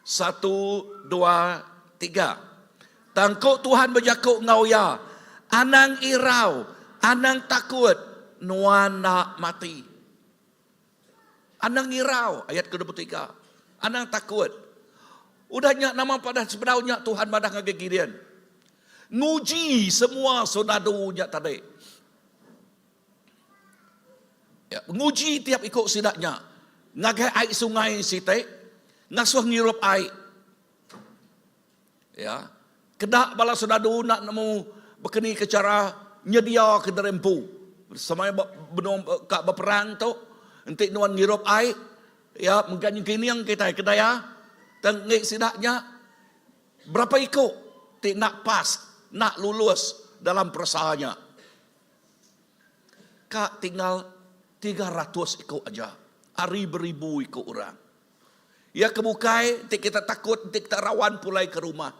Satu, dua, tiga. 3. Tang ku Tuhan bejaku enggau iya, Anang irau, anang takut, nuan enda mati. Anang irau, ayat ke 23. Anang takut. Udah nya nama padah sebedau nya Tuhan madah ngagai Gideon. Nguji semua soldadu nya tadi. Ya, nguji tiap iku sida nya ngagai ai sungai siti ngasuh ngirup ai. Ya. Keda bala soldadu enda nemu bekeni ke chara nyedia ke diri empu. Semaya benung ka beperang tu enti nuan ngirup ai ya mega nyengkining kitai kedai ya. Tang enggi sida nya berapa iku ti enda pas, enda lulus dalam peresa nya. Ka tinggal 300 iku aja ari beribu iku orang. Iya ke bukai enti kita takut enti kita rawan pulai ke rumah.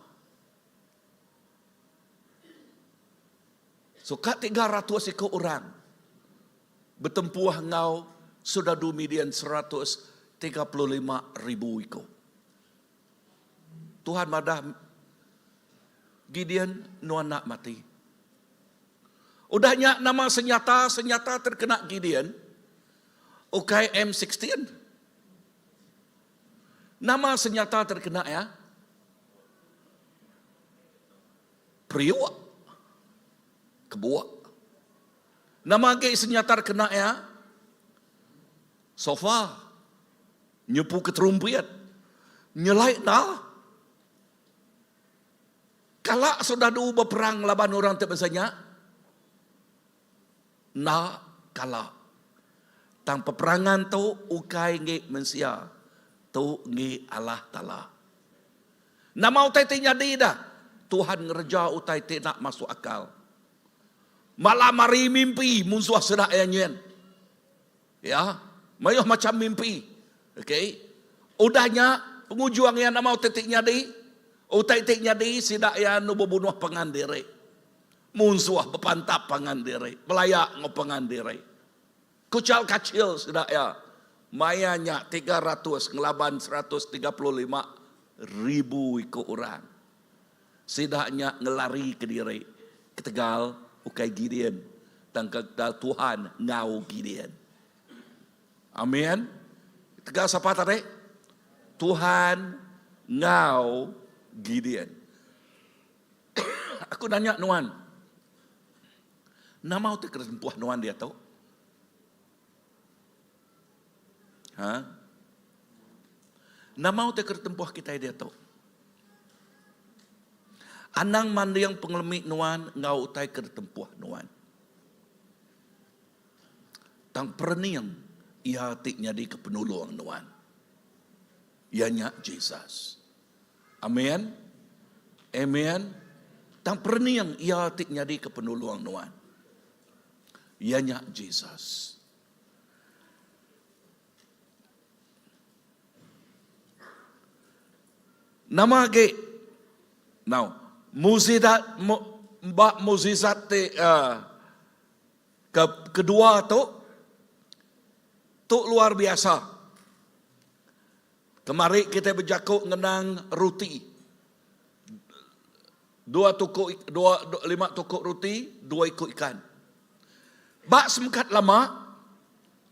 So ka 300 iku orang betempuh enggau soldadu Midian 135 ribu iku. Tuhan madah Gideon nuan enda mati. Udah nya nama senyata-senyata terkena Gideon ukai M16. Nama senyata terkena ya? Periuk. Kebuak. Nama agi senyata terkena ya? Sofa. Nyepu ke terumpit. Nyelai enda. Kala soldadu beperang laban orang ti bansa nya? Enda kala. Tang peperangan tu ukai enggi mensia, tu enggi Allah Taala. Nama utai ti nyadi dah? Tuhan ngereja utai ti enda masuk akal. Malam hari mimpi munsuh sida iya nyin. Ya, mayuh macham mimpi. Okey. Udah nya, pengujung iya nama utai ti nyadi? Utai ti nyadi sida iya anu bebunuh pangan diri. Munsuh bepantap pangan diri, belaya enggau pangan diri. Kuchal kachil sida iya. Maya nya 300 ngelaban 135 ribu iku orang. Sida nya ngelarika diri ketegal ukai Gideon tang ketegal Tuhan enggau Gideon. Amin. Ketegal sapa tadi? Tuhan enggau Gideon. Aku nanya nuan, nama utai ke tempuh nuan diatu? Ha? Nama utai ke tempuh kitai diatu? Anang manding pengelemi nuan enggau utai ke ditempuh nuan. Tang perening iya ti nyadika penulung nuan. Iya nya Jesus. Amin. Amen. Tang perening iya ti nyadika penulung nuan. Iya nya Jesus. Nama agi? Now, mukjizat ba mukjizat ti uh, ke kedua tu tu luar biasa. Kemari kitai bejaku ngenang ruti. Dua tuku dua lima tuku ruti, dua iku ikan. Ba semkat lama,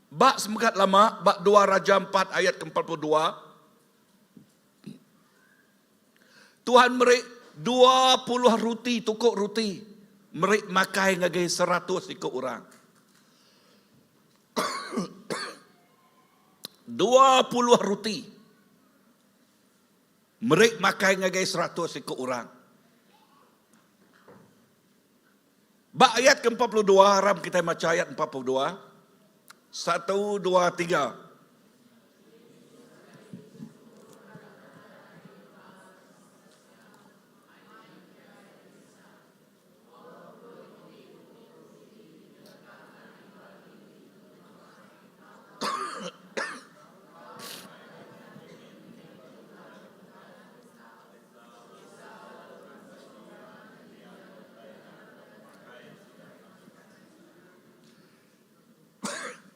ba semkat lama, ba dua Raja empat ayat ke 42, Tuhan meri 20 ruti, tuku ruti, meri makai ngagai 100 iku orang. 20 ruti meri makai ngagai 100 iku orang. Ba ayat ke-42, aram kitai macha ayat 42. Satu, dua, tiga.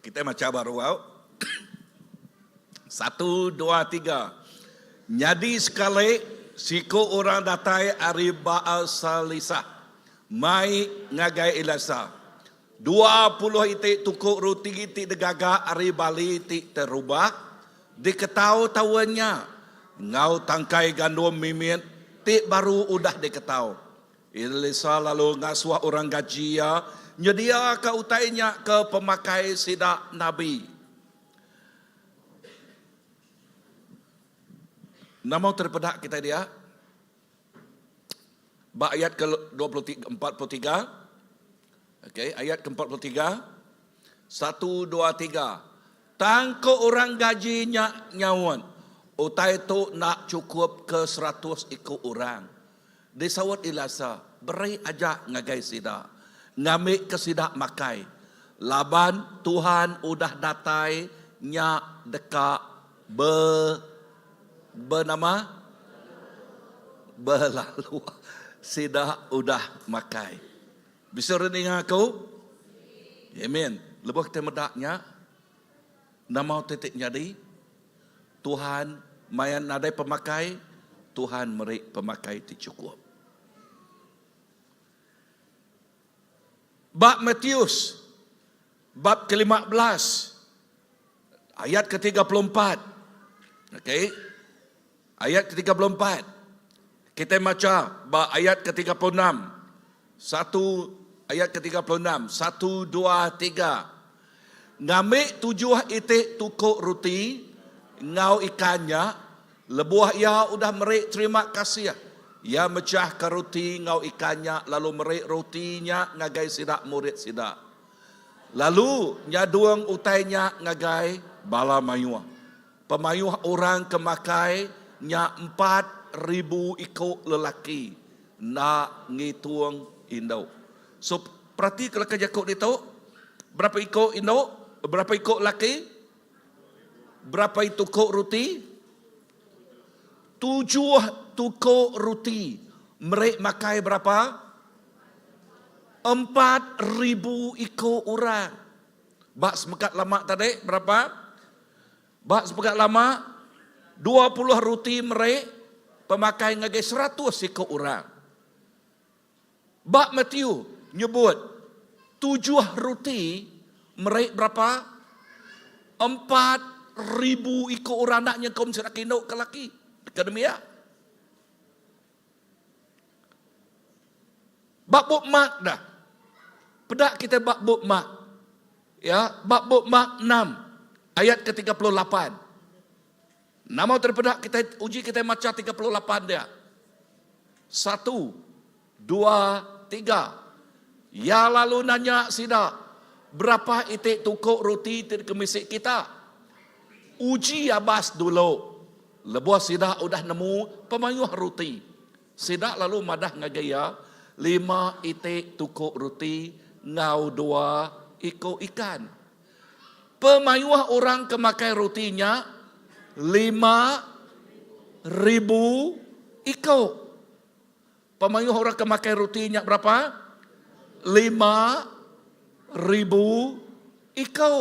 Kita macha baru au. Satu, dua, tiga. Nyadi sekali. Siku orang datai ari Baal-Salisah mai ngagai Elisa 20 iti tuku ruti ti digaga ari bali ti terubah diketau taun nya enggau tangkai gandum mimit ti baru udah diketau. Elisa lalu ngasuh orang gaji iya nyediaka utai nya ke pemakai sida nabi. Nama utai dipeda kitai dia? Ba ayat ke 23, 43. Okey, ayat ke 43. 1 2 3. Tang ko orang gaji nya nyaut, utai tu enda chukup ke 100 iku orang. Disaut Elisa, beri aja ngagai sida, ngambika sida makai, laban Tuhan udah datai nya deka be benama belalu sida udah makai. Bisi orang ninga aku? Amen. Lebuh kita meda nya, nama utai ti nyadi? Tuhan maya nadai pemakai, Tuhan meri pemakai ti chukup. Ba Matius bab ke-15 ayat ke-34. Okey. Ayat ke-34. Kita maca ba ayat ke-36. Satu ayat ke-36. Satu, dua, tiga. Ngambi tujuh iti tuku ruti enggau ikan nya, lebuh iya udah meri terima kasih, iya mechahka ruti enggau ikan nya lalu meri ruti nya ngagai sida murid sida. Lalu nyadung utai nya ngagai bala mayuh. Pemayuh orang ke makai nya 4000 iku lelaki, enda ngitung indu. So, peratika leka jaku ditu, berapa iku indu, berapa iku laki, berapa tuku ruti? Tujuh tuku ruti. Meri makai berapa? 4000 iku orang. Ba semekat lama tadi berapa? Ba sepekat lama, 20 ruti meri pemakai ngagai 100 iku orang. Ba Matthew nyebut tujuh ruti meri berapa? 4000 iku orang enda nyengkaum sida ke indu ke laki ke nembiak. Ba bup Mark dah. Peda kita ba bup Mark. Ya, ba bup Mark 6 ayat ke-38. Nama terpeda kita uji kita maca 38 dia. Satu, dua, tiga. Ya lalu nanya sida, berapa iti tukuk roti ti dikemisi kita? Uji abas dulu. Lebuh sida udah nemu pemayuh roti, sida lalu madah ngagai iya, lima iti tukuk roti enggau dua iku ikan. Pemayuh orang ke makai roti nya 5000 iku. Pemayuh orang ke makai roti nya berapa? 5000 iku.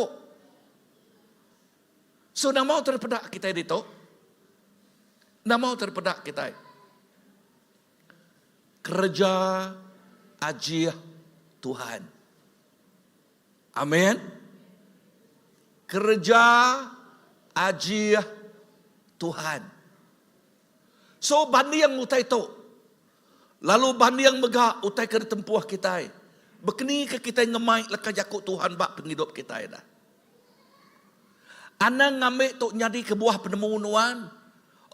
So nama utai dipeda kitai ditu? Nama utai dipeda kitai? Kereja ajih Tuhan. Amin. Kereja ajih Tuhan. So banding utai tu. Lalu banding mega utai ke ditempuh kitai. Bekeni ke kitai ngemai leka jaku Tuhan ba pengidup kitai dah. Anang ngambi tu nyadi kebuah penemu nuan.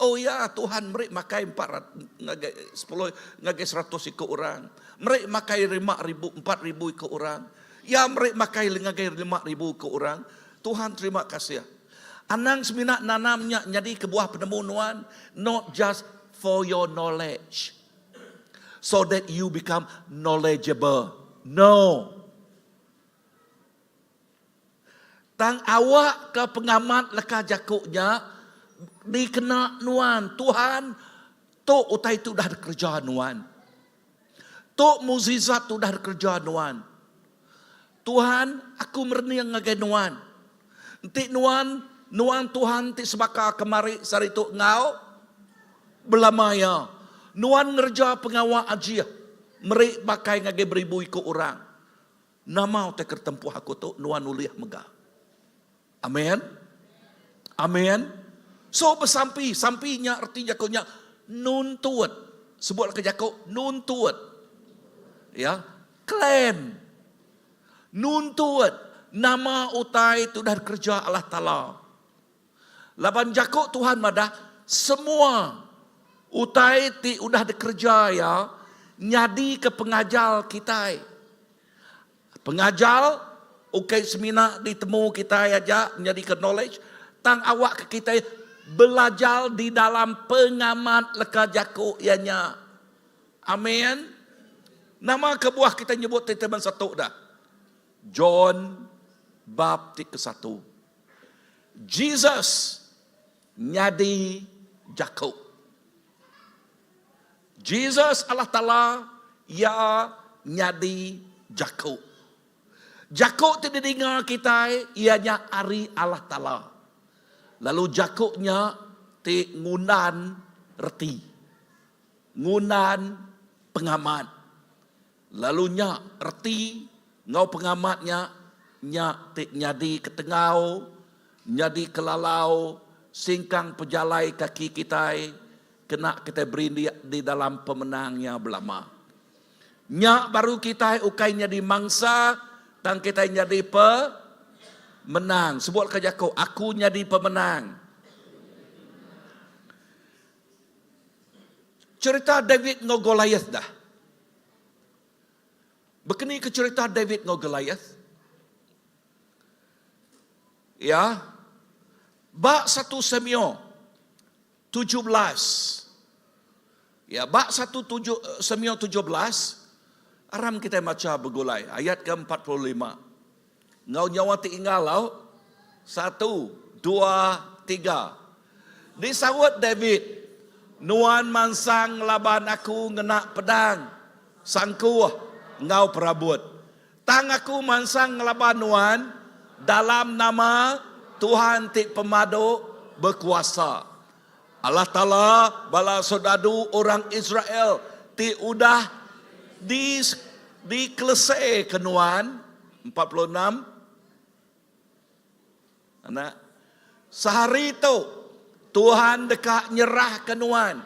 Oh ya, Tuhan meri makai empat ngagai sepuluh ngagai seratus iku orang. Meri makai lima ribu, 4000 iku orang. Ya meri makai ngagai 5000 iku orang. Tuhan terima kasih. Anang semina nanam nya nyadi kebuah penemu nuan, not just for your knowledge. So that you become knowledgeable. No. Tang awak ke pengamat leka jaku nya dikena nuan, Tuhan, tu utai ti udah dikereja nuan. Tu mukjizat ti udah dikereja nuan. Tuhan, aku merening ngagai nuan. Enti nuan, nuan Tuhan ti sebaka kemari sehari tu enggau belama iya. Nuan ngereja pengawa ajih meri makai ngagai beribu iku orang. Nama utai ke ditempuh aku tu nuan ulih mega. Amen. Amen. So besampi, sampi nya reti jaku nya nuntut. Sebut ke jaku nuntut. Ya, claim. Nuntut nama utai ti udah dikereja Allah Taala. Laban jaku Tuhan madah semua utai ti udah dikereja Iya nyadika pengajar kitai. Pengajar ukai semina ditemu kitai aja nyadika knowledge tang awakka kitai belajar di dalam pengamat leka jaku iya nya. Amin. Nama kebuah kitai nyebut statement satu dah? John bab ti kesatu. Jesus nyadi Jaku. Jesus Allah Taala iya nyadi Jaku. Jaku ti didinga kitai iya nya ari Allah Taala. Lalu jaku nya ti ngundan reti, ngundan pengamat. Lalu nya reti enggau pengamat nya, nya ti nyadi ketengau, nyadi kelalau singkang pejalai kaki kitai kena kitai berindik di dalam pemenang iya belama. Nya baru kitai ukai nyadi mangsa tang kitai nyadi pe menang. Sebut ka jaku, aku nyadi pemenang. Cherita David enggau Goliath dah. Bekeni ke cherita David enggau Goliath? Ya. Ba 1 Samuel 17. Ya, ba 1 Samuel 17 aram kitai macha begulai ayat ke 45. Enggau nyawa ti inggar lau. Satu, dua, tiga. Disaut David, Nuan mansang ngelaban aku ngena pedang, sangkuh, enggau perabut. Tang aku mansang ngelaban nuan dalam nama Tuhan ti Pemadu Bekuasa. Allah Taala bala soldadu orang Israel ti udah di dikeleseka nuan, 46 Anak, sehari tu Tuhan deka nyerahka nuan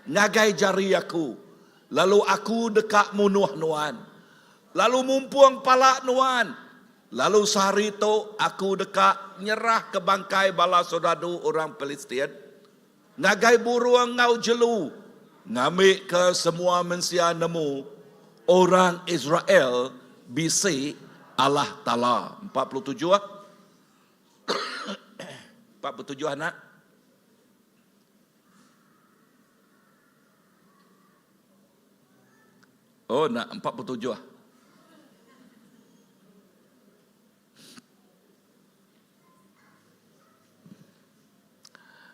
ngagai jari aku, lalu aku deka munuh nuan, lalu mumpung pala nuan, lalu sehari tu aku deka nyerahka bangkai bala soldadu orang Pilistin ngagai burung enggau jelu, ngambika semua mensia nemu orang Israel bisi Allah Taala. 47. 47 anak. Oh, nak 47.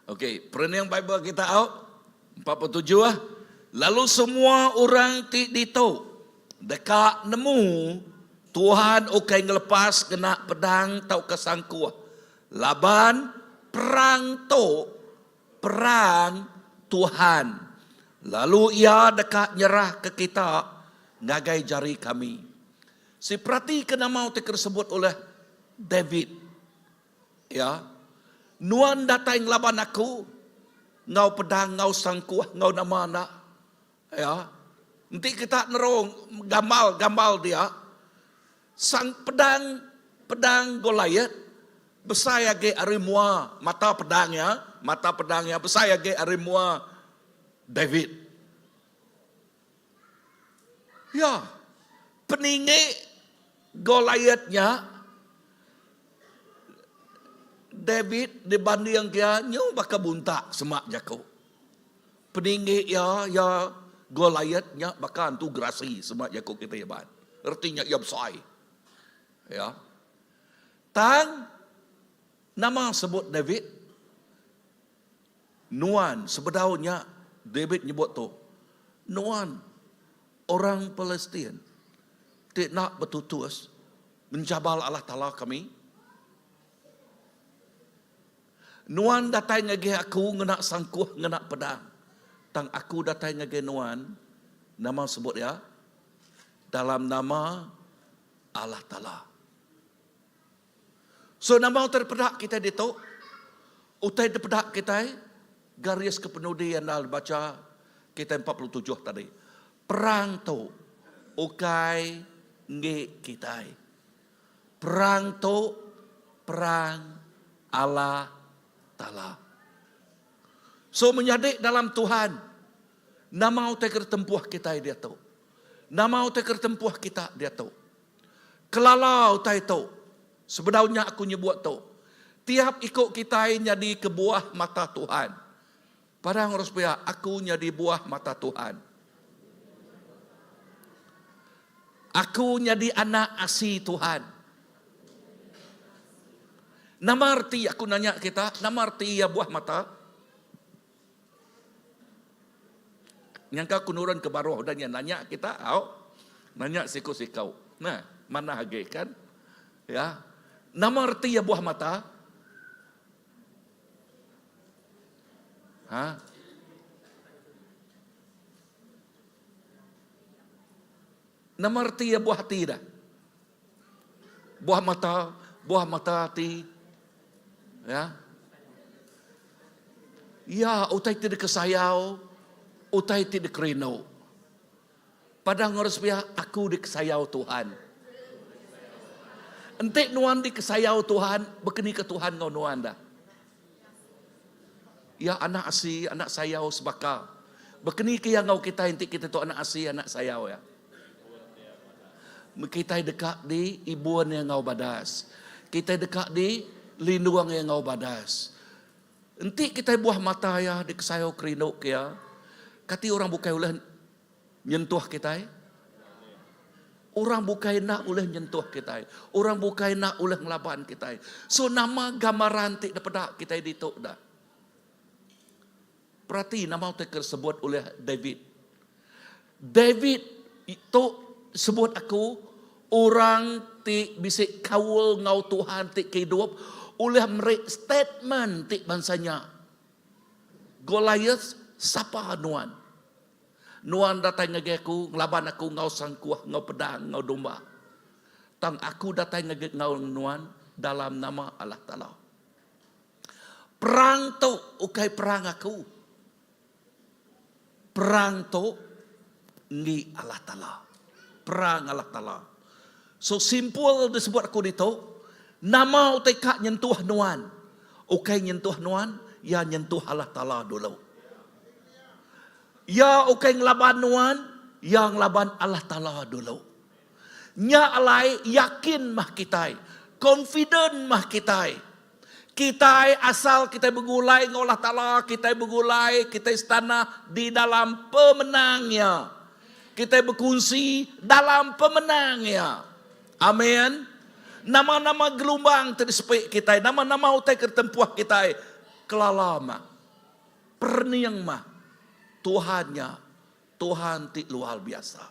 Okey, perening Bible kita au 47 ah. Lalu semua orang ti ditu deka nemu Tuhan ukai ngelepas ngena pedang tauka sangkuh laban perang tu perang Tuhan lalu iya deka nyerahka kita ngagai jari kami. Si peratika nama utai ke disebut oleh David. Ya. Nuan datai ngelaban aku enggau pedang enggau sangkuh enggau nama enda. Ya. Enti kita nerung gambal-gambal dia, sang pedang pedang Goliath besai agi ari mua mata pedang iya, mata pedang iya besai agi ari mua David. Ya. Peninggi Goliath nya David dibanding iya nyu baka buntak semak jaku. Peninggi iya iya Goliath nya baka antu gerasi semak jaku kitai Iban. Reti nya iya besai. Ya. Tang nama sebut David? Nuan, sebedau nya David nyebut tu, Nuan orang Palestin ti enda betutus menjabal Allah Taala kami. Nuan datai ngagai aku ngena sangkuh ngena pedang. Tang aku datai ngagai nuan, nama sebut iya? Dalam nama Allah Taala. So nama utai dipeda kitai ditu? Utai dipeda kitai garis ke penudi enda dibacha kitai 47 tadi. Perang tu ukai enggi kitai. Perang tu perang Allah Taala. So menyadi dalam Tuhan, nama utai ke ditempuh kitai diatu? Nama utai ke ditempuh kita diatu? Kelala utai tu. Sebedau nya aku nyebut tu. Tiap iku kitai nyadi ke buah mata Tuhan. Padang urus pia, aku nyadi buah mata Tuhan. Aku nyadi anak asi Tuhan. Nama reti aku nanya kita, nama reti iya buah mata? Nyangka aku nurun ke baruh udah nya nanya kita au. Nanya siku-siku. Nah, manah agi kan? Ya. Nama reti iya buah mata? Ha? Nama reti iya buah ati dah? Buah mata, buah mata ati. Ya. Ya, utai ti dikesayau, utai ti dikerindu. Padah ngurus pia, aku dikesayau Tuhan. Enti nuan dikesayau Tuhan, bekeni ke Tuhan enggau nuan dah. Ya anak asi, anak sayau sebaka. Bekeni ke iya enggau kitai enti kita tu anak asi, anak sayau ya. Kitai deka di ibun iya enggau badas. Kitai deka di lindung iya enggau badas. Enti kitai buah mata iya dikesayau kerindu ke iya, kati orang bukai ulih nyentuh kitai? Orang bukai enda ulih nyentuh kitai. Orang bukai enda ulih ngelaban kitai. So nama gambaran ti dipeda kitai ditu dah? Perati nama utai ke disebut ulih David. David tu sebut aku orang ti bisi kaul enggau Tuhan ti ke idup ulih meri statement ti bansa nya. Goliath sapa nuan? Nuan datai ngagai aku ngelaban aku enggau sangkuh enggau pedang enggau domba. Tang aku datai ngagai enggau nuan dalam nama Allah Taala. Perang tu ukai perang aku. Perang tu enggi Allah Taala. Perang Allah Taala. So simpul disebut aku ditu, nama utai ka nyentuh nuan, ukai nyentuh nuan, iya nyentuh Allah Taala dulu. Iya ukai ngelaban nuan, iya ngelaban Allah Taala dulu. Nya alai yakin mah kitai, confident mah kitai. Kitai asal kitai begulai enggau Allah Taala, kitai begulai, kitai setanah di dalam pemenang Iya. Kitai bekunsi dalam pemenang Iya. Amen. Nama-nama gelumbang ti disepi kitai, nama-nama utai ke ditempuh kitai, kelala mah. Perening mah Tuhan nya Tuhan ti luar biasa.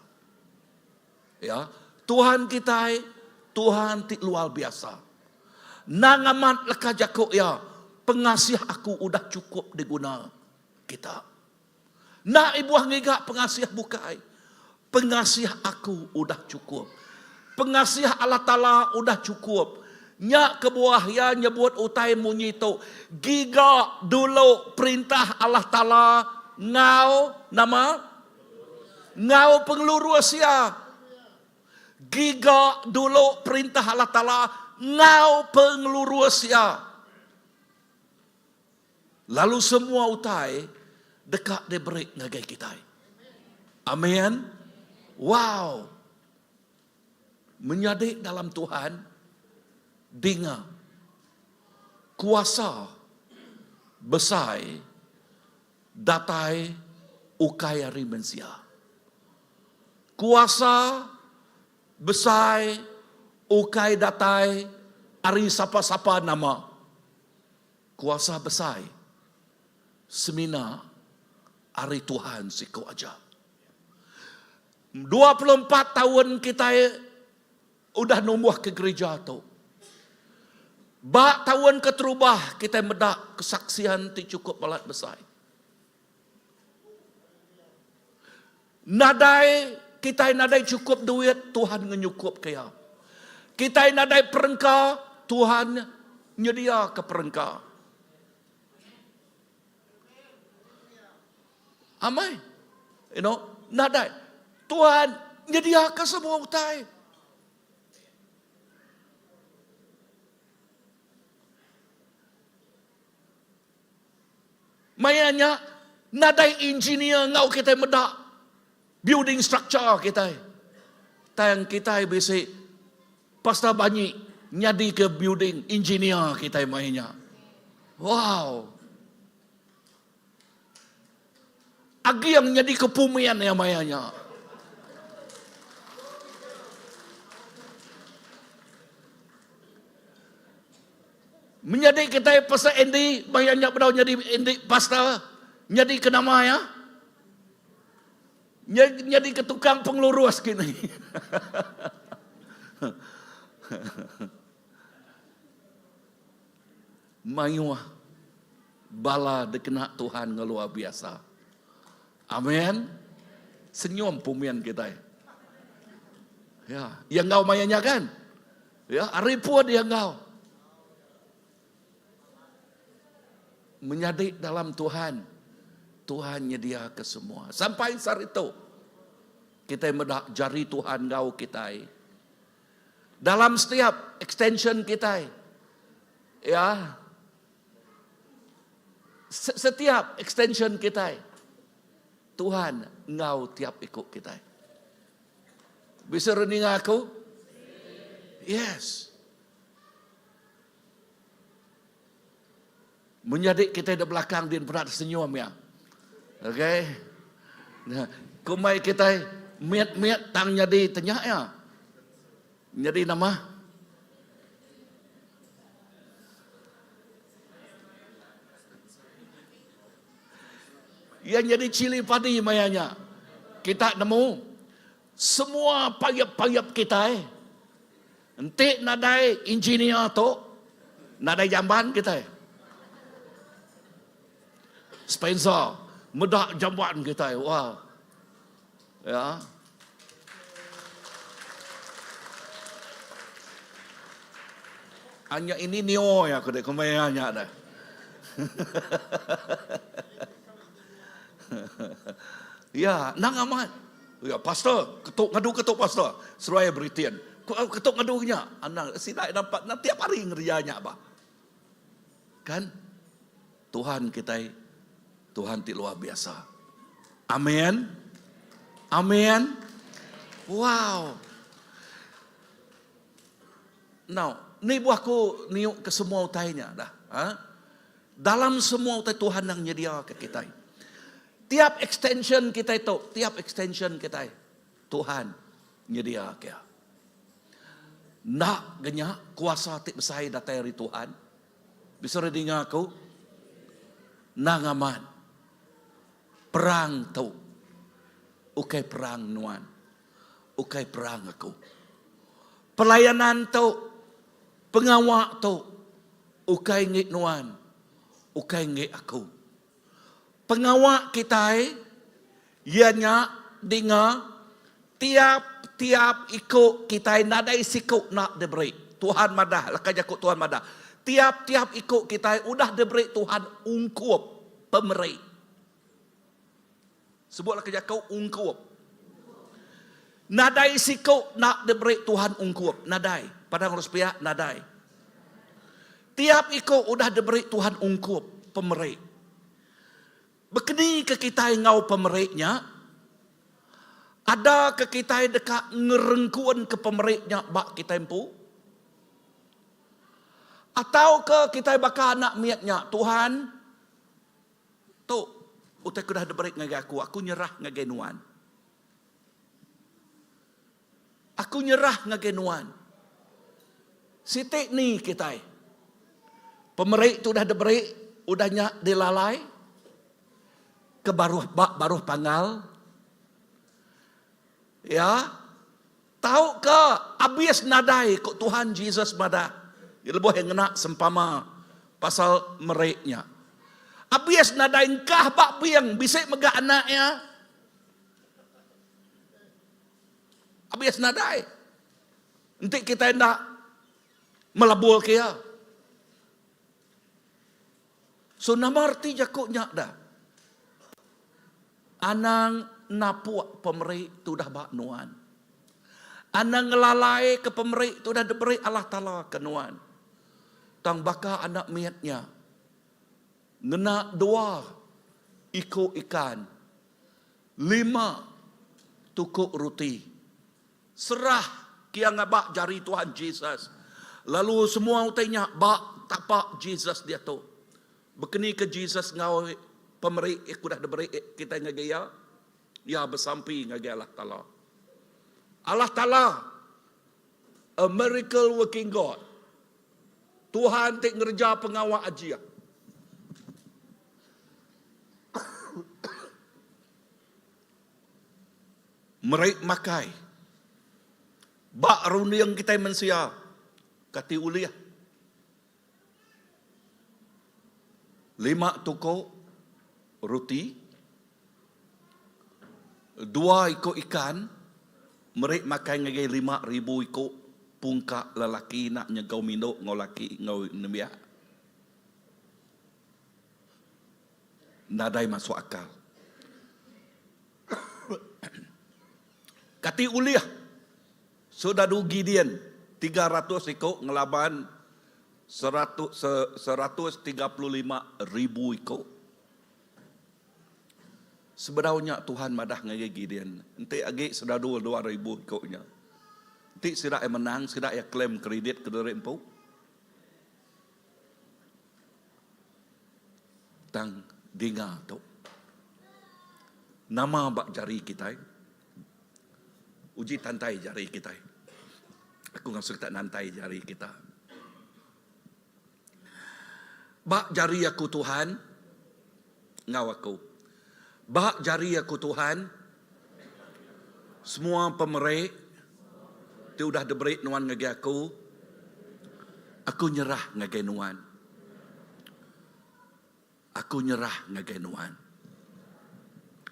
Ya, Tuhan kitai Tuhan ti luar biasa. Nang amat leka jaku iya, pengasih aku udah chukup diguna kita. Enda ibuh ngiga pengasih bukai. Pengasih aku udah chukup. Pengasih Allah Taala udah chukup. Nya kebuah iya nyebut utai munyi tu, Giga dulu perintah Allah Taala enggau nama? Enggau pengelurus iya. Giga dulu perintah Allah Taala enggau pengelurus iya. Lalu semua utai deka diberi ngagai kitai. Amin. Wow. Menyadi dalam Tuhan, dinga kuasa besai datai ukai ari mensia. Kuasa besai ukai datai ari sapa-sapa nama. Kuasa besai semina ari Tuhan siku aja. 24 taun kitai udah numbuhka gerija tu. Ba taun keterubah kitai meda kesaksian ti chukup balat besai. Nadai kitai nadai chukup duit, Tuhan ngenyukupka iya. Kitai nadai perengka, Tuhan nyediaka perengka. Amai. You know, nadai. Tuhan nyediaka semua utai. Maya nya nadai engineer enggau kitai meda building structure kitai. Tang kitai bisi Pastor Banyi nyadika building engineer kitai maya nya. Wow. Aging nyadika pumian iya maya nya. Menyadi kitai Pastor Andy maya nya bedau nyadi Andy pastor nyadi ke nama iya? Nyadi ke tukang pengelurus kini. Mayuh bala dikena Tuhan enggau luar biasa. Amen. Senyum pumin kitai. Ya, iya enggau maya nya kan? Ya, ari pun iya enggau. Menyadi dalam Tuhan, Tuhan nyediaka semua. Sampai sehari tu, kitai meda jari Tuhan enggau kitai. Dalam setiap extension kitai, ya, setiap extension kitai, Tuhan enggau tiap iku kitai. Bisa reninga aku? Yes. Menyadi kitai di belakang din pernah tersenyum ya. Okay. Nah, kumai kitai miat-miat tang nyadi tenya ya. Nyadi nama? Iya nyadi cili padi maya nya. Kita nemu semua payap-payap kitai enti nadai engineer tu nadai jamban kitai. Spencer meda jamban kitai. Wah. Ya. Anya ini nio ya aku dek kumbai anya dah. ya, nang amat. Ya, pastor, ketuk ngadu ketuk pastor. Seruai beritian. Ketuk ngadu nya. Anang sida nampak na tiap hari ngereja nya bah. Kan? Tuhan kitai Tuhan ti luar biasa. Amin. Amin. Wow. Now, ni buah ku niuk ke semua utai nya dah. Ha? Dalam semua utai Tuhan yang nyedia ke kitai. Tiap extension kitai tu, tiap extension kitai, Tuhan nyedia ke. Enda genya kuasa ti besai datai ari Tuhan. Bisa re dinga aku? Nang amat. Perang tu ukai perang nuan. Ukai perang aku. Pelayanan tu, pengawa tu ukai enggi nuan, ukai enggi aku. Pengawa kitai iya nya dinga tiap-tiap iku kitai nadai siku enda diberi. Tuhan madah, leka jaku Tuhan madah, tiap-tiap iku kitai udah diberi Tuhan ungkup pemeri. Sebut leka jaku ungkup. Nadai siku enda diberi Tuhan ungkup, nadai. Padang urus piak nadai. Tiap iku udah diberi Tuhan ungkup pemeri. Bekeni ke kitai enggau pemeri nya? Ada ke kitai deka ngerengkun ke pemeri nya ba kitai empu? Atau ke kitai baka anak mit nya, Tuhan, tu utai ke udah diberi ngagai aku, aku nyerah ngagai nuan. Aku nyerah ngagai nuan. Siti ni kitai. Pemeri tu udah diberi, udah nya dilalai ke baruh ba baruh panggal. Ya. Tauka abis nadai ku Tuhan Jesus madah lebuh iya ngena sempama pasal meri nya. Abis nadai engkah ba bing bisi mega anak iya. Abis nadai. Enti kitai enda melabur ke iya. So nama reti jaku nya dah? Anang napuk pemeri ti udah ba nuan. Anang ngelalai ke pemeri ti udah diberi Allah Taala ke nuan. Tang baka anak mit nya ngena dua iku ikan, lima tuku ruti. Serah kia ngaba jari Tuhan Jesus. Lalu semua utai nya ba tapa Jesus diatu. Bekeni ke Jesus enggau pemeri ke udah diberi kitai ngagai iya? Iya besampi ngagai Allah Taala. Allah Taala, a miracle working God. Tuhan ti ngereja pengawa ajih. Meri makai ba runding kitai mensia kati ulih lima tuko ruti dua iko ikan meri makai ngagai 5000 iko pungka lelaki enda nyegau mindu enggau laki enggau nembiak nadai masuk akal. Kati ulih soldadu Gideon 300 iku ngelaban 135,000 iku? Sebedau nya Tuhan madah ngagai Gideon, enti agi soldadu 2,000 iku nya, enti sida iya menang, sida iya claim kredit kediri empu. Tang dinga tu. Nama ba jari kitai? Uji tantai jari kitai. Aku ngasuh kita nantai jari kita. Ba jari aku Tuhan enggau aku. Ba jari aku Tuhan semua pemeri ti udah diberi nuan ngagai aku, aku nyerah ngagai nuan. Aku nyerah ngagai nuan.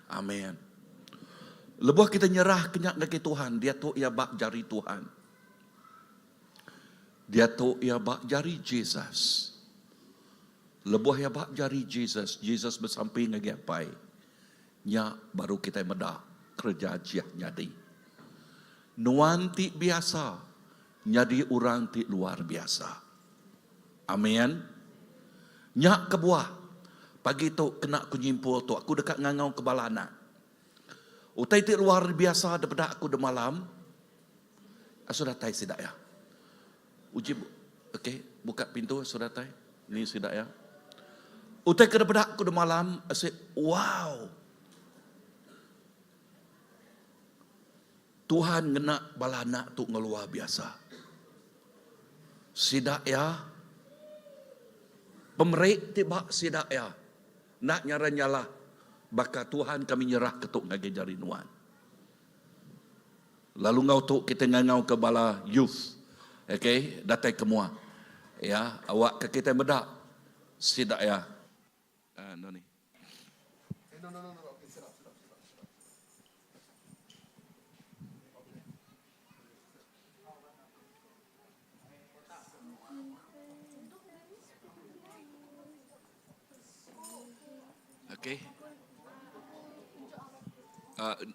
Amen. Lebuh kita nyerah ke nya ngagai Tuhan, diatu iya ba jari Tuhan. Diatu iya ba jari Jesus. Lebuh iya ba jari Jesus, Jesus besampi ngagai Apai. Nya baru kitai meda kereja ajih nyadi. Nuan ti biasa nyadi orang ti luar biasa. Amen. Nya kebuah pagi tu kena ku nyimpul tu aku deka ngangau ke bala anak. Utai ti luar biasa depeda aku demalam asuh datai sida iya. Uji okey buka pintu asuh datai ni sida iya. Utai ke depeda aku demalam ase wow. Tuhan ngena bala anak tu enggau luar biasa. Sida iya pemeri ti ba sida iya enda nyara nyalah baka Tuhan kami nyerah ke tu ngagai jari nuan. Lalu enggau tu kita ngangau ke bala youth okay datai ke mua ya awak ke kita meda sida iya. Uh, no ni. No, no, no, no. Okay, sit up, sit up, sit up, sit up. Okay.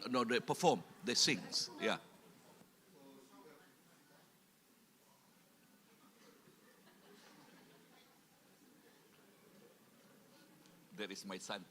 No, they perform, they sings. Yeah. That is my son.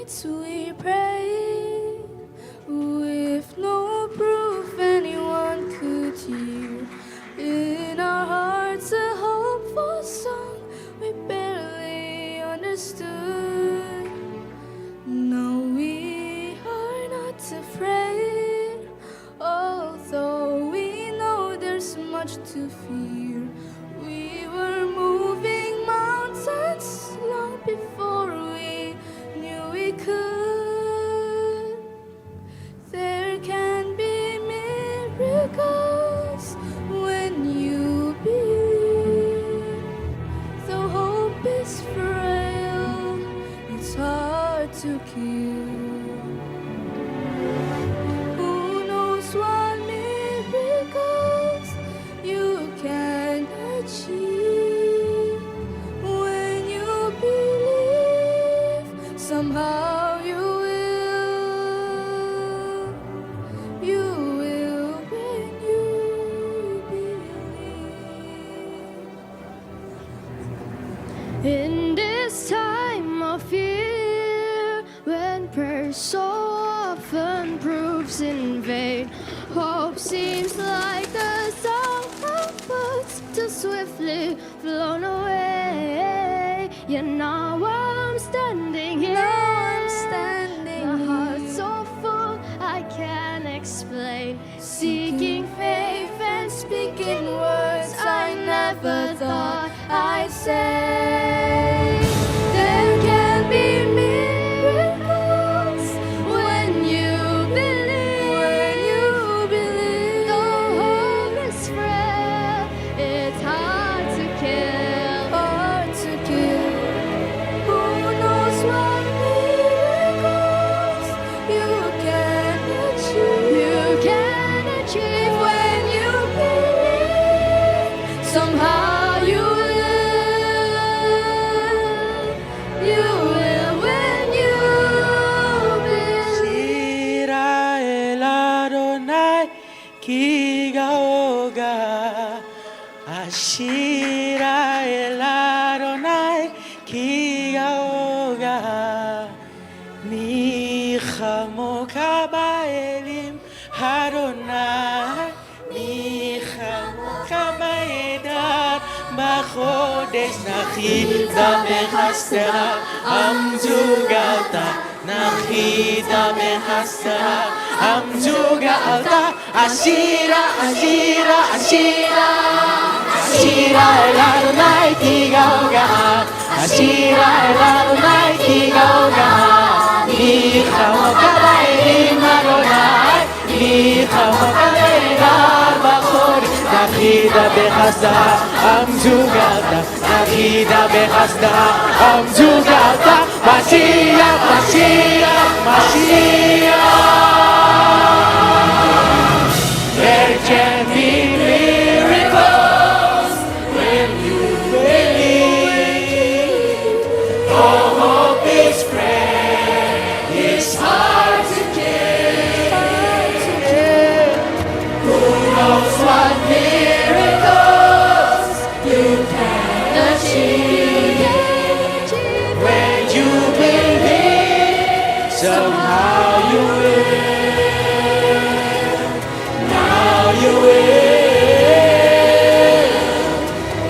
nights we prayed with no proof anyone could hear. In our hearts a hopeful song we barely understood. No, we are not afraid, although we know there's much to fear. We were moving mountains long before we knew we could. There can be miracles when you believe. Though hope is frail, it's hard to kill. Who knows what miracles you can achieve when you believe? Somehow you will. You will when you believe. In this time of fear, when prayer so often proves in vain, hope seems like the song of birds too swiftly flown away. Yet now I'm standing here, Now I'm standing my heart here. so full I can't explain, seeking faith and speaking words I never thought I'd say. There can be miracles when you believe. When you believe. Though hope is frail, it's hard to kill. Hard to kill. Who knows what miracles you can achieve? You can achieve when you believe. Somehow you will. You will when you believe. Shira el Adonai ki gaoga Ashira el Adonai ki gaoga Mi chamoka ba'elim Adonai Mi chamoka ba'edar Bachodesh nachida bechasdecha Am jugalta Nachida bechasdecha Am jugalta Ashira, Ashira, Ashira Ashira el Adonai ki gaoga Ashira el Adonai ki gaoga Mi chamoka ba'elim Adonai Mi chamoka ba'edar Bachodesh Nachida bechasdecha Am jugalta Nachida bechasdecha Am jugalta Mashiach, Mashiach, Mashiach There can be miracles when you believe. Oh, hope is frail, it's hard to kill. Who knows what miracles you can achieve when you believe? Somehow you will. Now you will.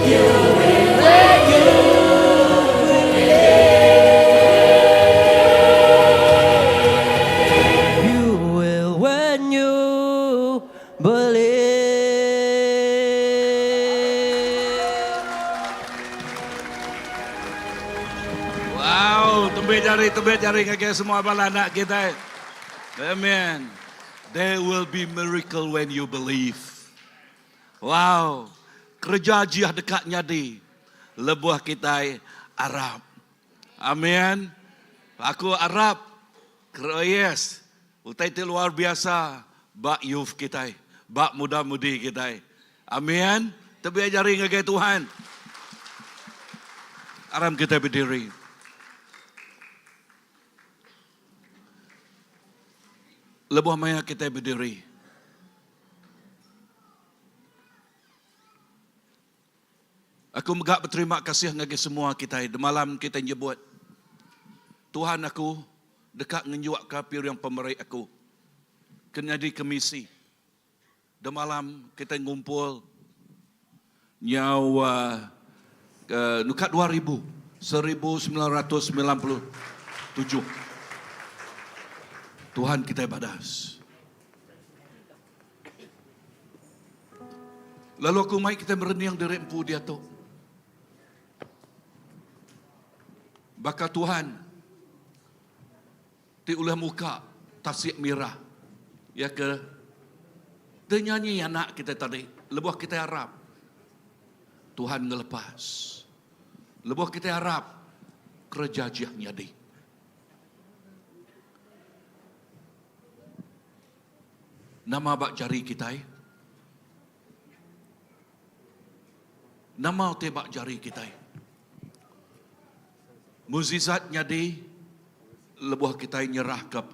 You will when you believe. You will when you believe. Wow, tebit jari, tebit jari ngagai semua bala anak kita. Amen. There will be miracle when you believe. Wow. Kereja ajih deka nyadi lebuh kitai arap. Amen. Aku arap. Yes. Utai ti luar biasa ba youth kitai, ba muda mudi kitai. Amen. Tebit jari ngagai Tuhan. Aram kitai bediri. Lebuh maya kitai bediri. Aku mega beterima kasih ngagai semua kitai demalam kitai nyebut Tuhan aku. deka ngenjuaka piring pemeri aku ke nyadi kemisi. Demalam kitai ngumpul nyau nuka 2000, 1997. Tuhan kitai badas. Lalu aku mai kitai merening diri empu diatu. Baka Tuhan ti ulih muka Tasik Mirah iya ke tenyanyi anak kitai tadi lebuh kitai arap Tuhan ngelepas. Lebuh kitai arap kereja ajih nyadi. Nama ba jari kitai? Nama utai ba jari kitai? Mukjizat nyadi lebuh kitai nyerahka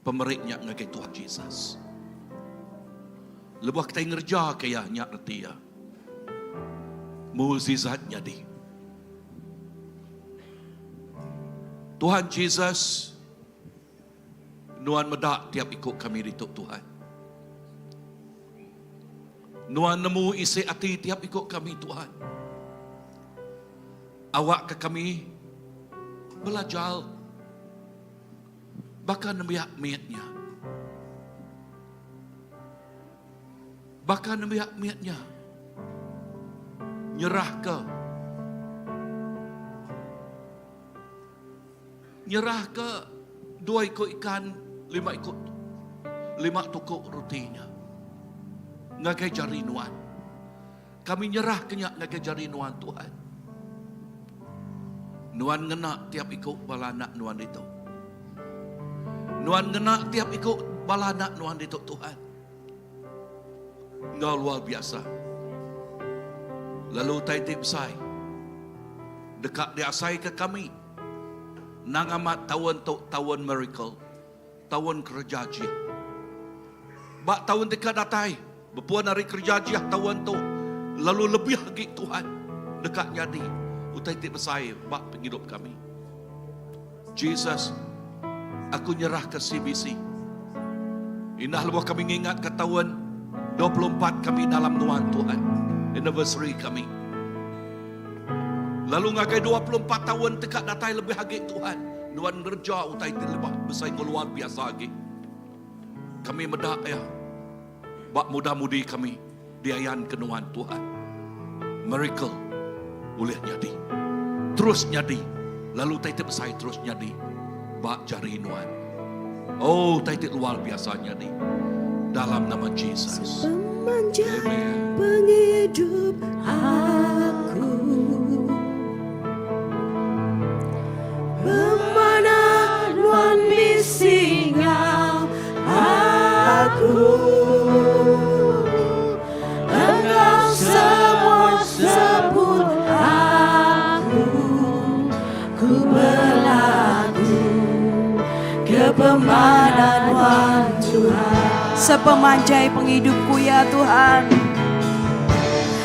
pemeri nya ngagai Tuhan Jesus. Lebuh kitai ngerejaka iya, nya reti iya. Mukjizat nyadi. Tuhan Jesus, Nuan meda tiap iku kami ditu, Tuhan. Nuan nemu isi ati tiap iku kami, Tuhan. Awakka kami belajar baka nembiak mit nya. Baka nembiak mit nya nyerahka nyerahka dua iku ikan lima iku lima tuku roti nya ngagai jari nuan. Kami nyerahka nya ngagai jari nuan Tuhan. Nuan ngena tiap iku bala anak nuan ditu. Nuan ngena tiap iku bala anak nuan ditu Tuhan. Enggau luar biasa. Lalu utai ti besai deka diasaika kami nang amat taun tu taun miracle, taun kereja ajih. Ba taun ti ka datai, bepun ari kereja ajih taun tu lalu lebih agi Tuhan deka nyadi utai ti besai ba pengidup kami. Jesus, aku nyerahka CBC. Indah lebuh kami ngingatka taun 24 kami dalam nuan Tuhan, anniversary kami. Lalu ngagai 24 taun ti ka datai lebih agi Tuhan, nuan ngereja utai ti lebih besai enggau luar biasa agi. Kami meda iya ba muda-mudi kami diayanka nuan Tuhan. Miracle ulih nyadi. Terus nyadi lalu utai ti besai terus nyadi ba jari nuan. Oh utai ti luar biasa nyadi dalam nama Jesus. Sepemanjai Amen. pengidup aku Pemanah nuan bisi enggau aku Enggau semua seput aku Ku belagu ke pemanah nuan Tuhan Sepemanjai pengidupku ya Tuhan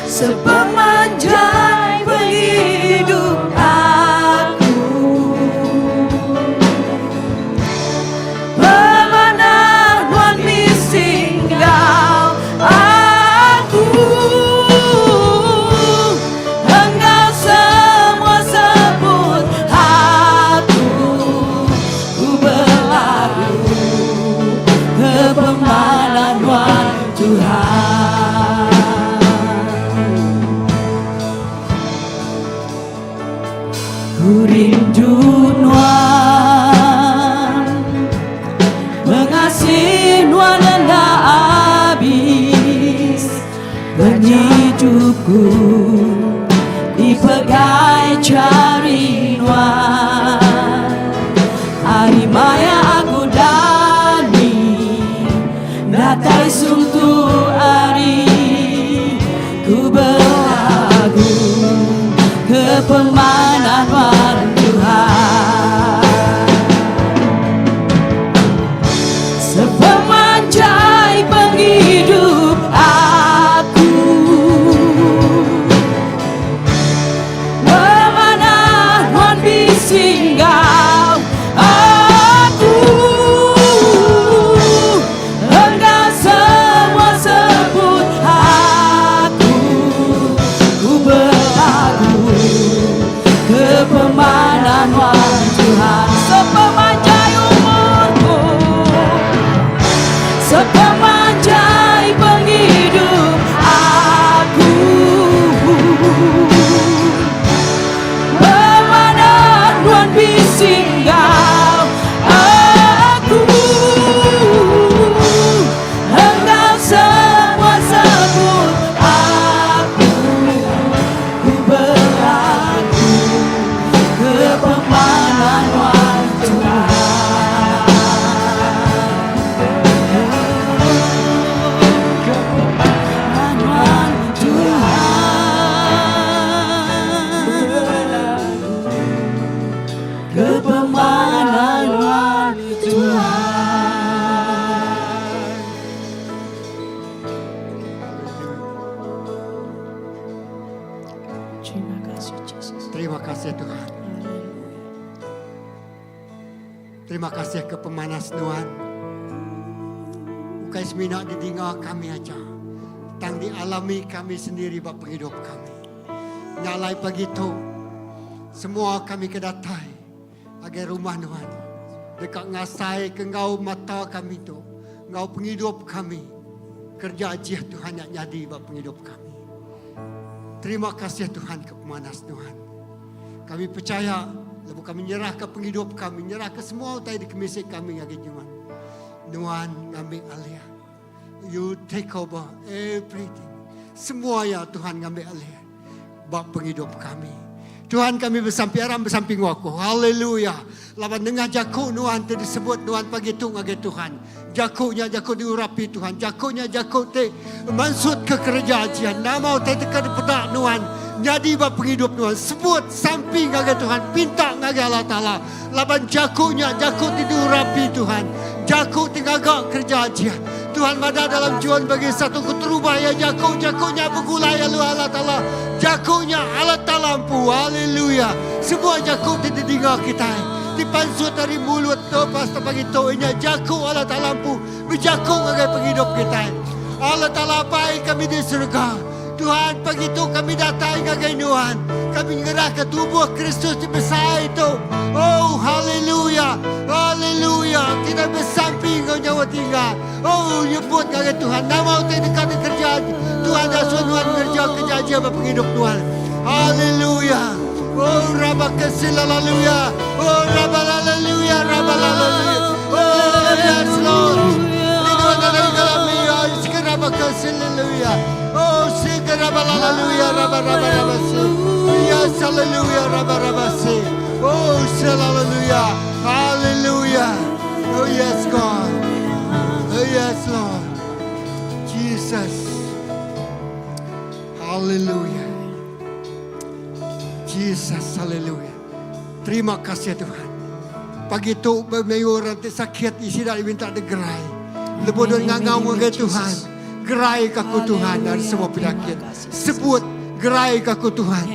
Sepemanjai pengidup aku Pemanah nuan bisi enggau aku Enggau semua sebut aku Ku belagu ke pemanah nuan Tuhan. Ku rindu nuan Pengasih nuan enda abis Pengidupku dipegai jari nuan Ari maya aku dani Datai suntuk ari Ku belagu ke pemanah nuan Tuhan Sepemanjai pengidup aku Pemanah nuan bisi enggau aku. kasih ke pemanas nuan. Ukai semina didinga kami aja, tang dialami kami sendiri ba pengidup kami. Nya alai pagi tu, semua kami ke datai agai rumah nuan deka ngasai ke enggau mata kami tu, enggau pengidup kami, kereja ajih Tuhan nya nyadi ba pengidup kami. Terima kasih Tuhan ke pemanas nuan. Kami pechaya lebuh kami nyerahka pengidup kami, nyerahka semua utai dikemisi kami ngagai Nuan. Nuan ngambi alih. You take over everything. Semua ya Tuhan ngambi alih ba pengidup kami. Tuhan kami besampi aram besampi enggau aku. Haleluya. Laban nengah jaku Nuan ti disebut Nuan pagi tu ngagai Tuhan. Jaku nya jaku diurapi Tuhan. Jaku nya jaku ti mansutka kereja ajian. Nama utai deka dipeda nuan nyadi ba pengidup nuan. Sebut sampi ngagai Tuhan, pinta ngagai Allah Taala. Laban jaku nya jaku ti diurapi Tuhan. Jaku ti ngaga kereja ajian. Tuhan madah dalam John bagi satu keterubah iya jaku, jaku nya begulai lalu Allah Taala. Jaku nya Allah Taala empu. Haleluya. Semua jaku ti didinga kitai dipansut ari mulut tu pastor pagi tu inya jaku Allah Taala empu bejaku ngagai pengidup kitai. Allah Taala Apai kami di surga. Tuhan pagi tu kami datai ngagai Nuan. Kami ngerahka tubuh Kristus ti besai tu. Oh haleluya. Haleluya. Kita besampi enggau nyawa tinggal. Oh nyebut ngagai Tuhan nama utai deka dikereja Tuhan asuh nuan ngereja keja aja ba pengidup nuan. Haleluya. Oh rabaka silalaluya. Oh rabalaleluya rabalaleluya. Oh yes Lord. Rindu nadai kami ya sekerabaka silaleluya. Oh sekerabalaluya rabarabasi. Yes hallelujah rabarabasi. Oh hallelujah. Hallelujah. Oh yes God. Oh yes Lord. Jesus. Hallelujah. Jesus, hallelujah. Terima kasih Tuhan. Pagi tu mayuh orang ti sakit sida diminta digerai. Lebuh dun ngangau ngagai Tuhan, gerai ka aku Tuhan dari semua penyakit. Sebut gerai ka aku Tuhan.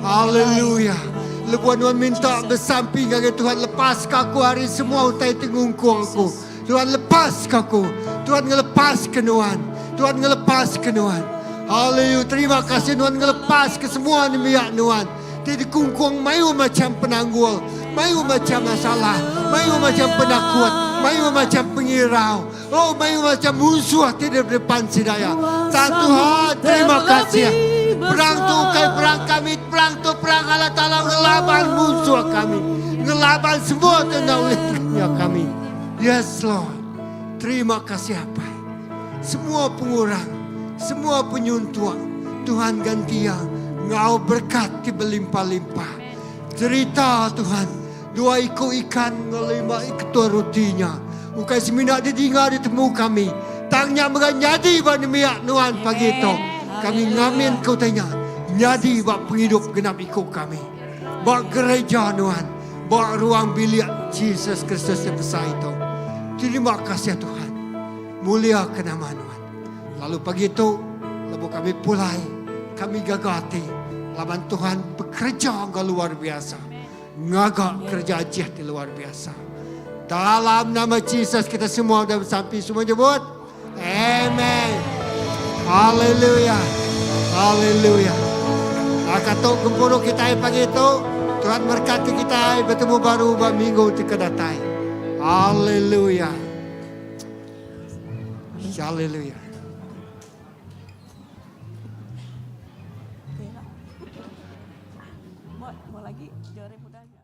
Hallelujah. Lebuh nuan minta besampi ngagai Tuhan lepas ka aku ari semua utai ti ngungkung aku. Tuhan lepas ka aku. Tuhan ngelepas ke nuan. Tuhan ngelepas ke nuan. Haleluya. Terima kasih nuan ngelepas ke semua nembiak nuan. Ti dikungkung mayuh macam penanggul, mayuh macam masalah, mayuh macam penakut, mayuh macam pengirau. Oh, mayuh macam munsuh ti di depan sida ya. Tang Tuhan, terima kasih. Perang tu ukai perang kami, perang tu perang Allah Taala ngelaban munsuh kami. Ngelaban semua ti enda ulih dunya kami. Yes Lord. Terima kasih Apai. Semua pengurang, semua penyuntuk, Tuhan ganti iya enggau berkat ti belimpah-limpah. Jerita Tuhan, dua iku ikan enggau lima ketua roti nya ukai semina didinga ditemu kami, tang nya mega nyadi ba nembiak nuan pagi tu. Kami ngaminka utai nya nyadi ba pengidup genap iku kami. Ba gereja nuan. Ba ruang bilik Jesus Kristus ti besai tu. Terima kasih Tuhan. Mulia ke nama Nuan. Lalu pagi tu lebuh kami pulai, kami gaga ati laban Tuhan bekereja enggau luar biasa. Ngaga kereja ajih ti luar biasa. Dalam nama Jesus kita semua udah besampi semua nyebut Amen. Haleluya. Haleluya. Maka tu gempuru kita pagi tu Tuhan berkati kita bertemu baru ba minggu ti ke datai. Haleluya. Haleluya. Mau lagi? Jore muda.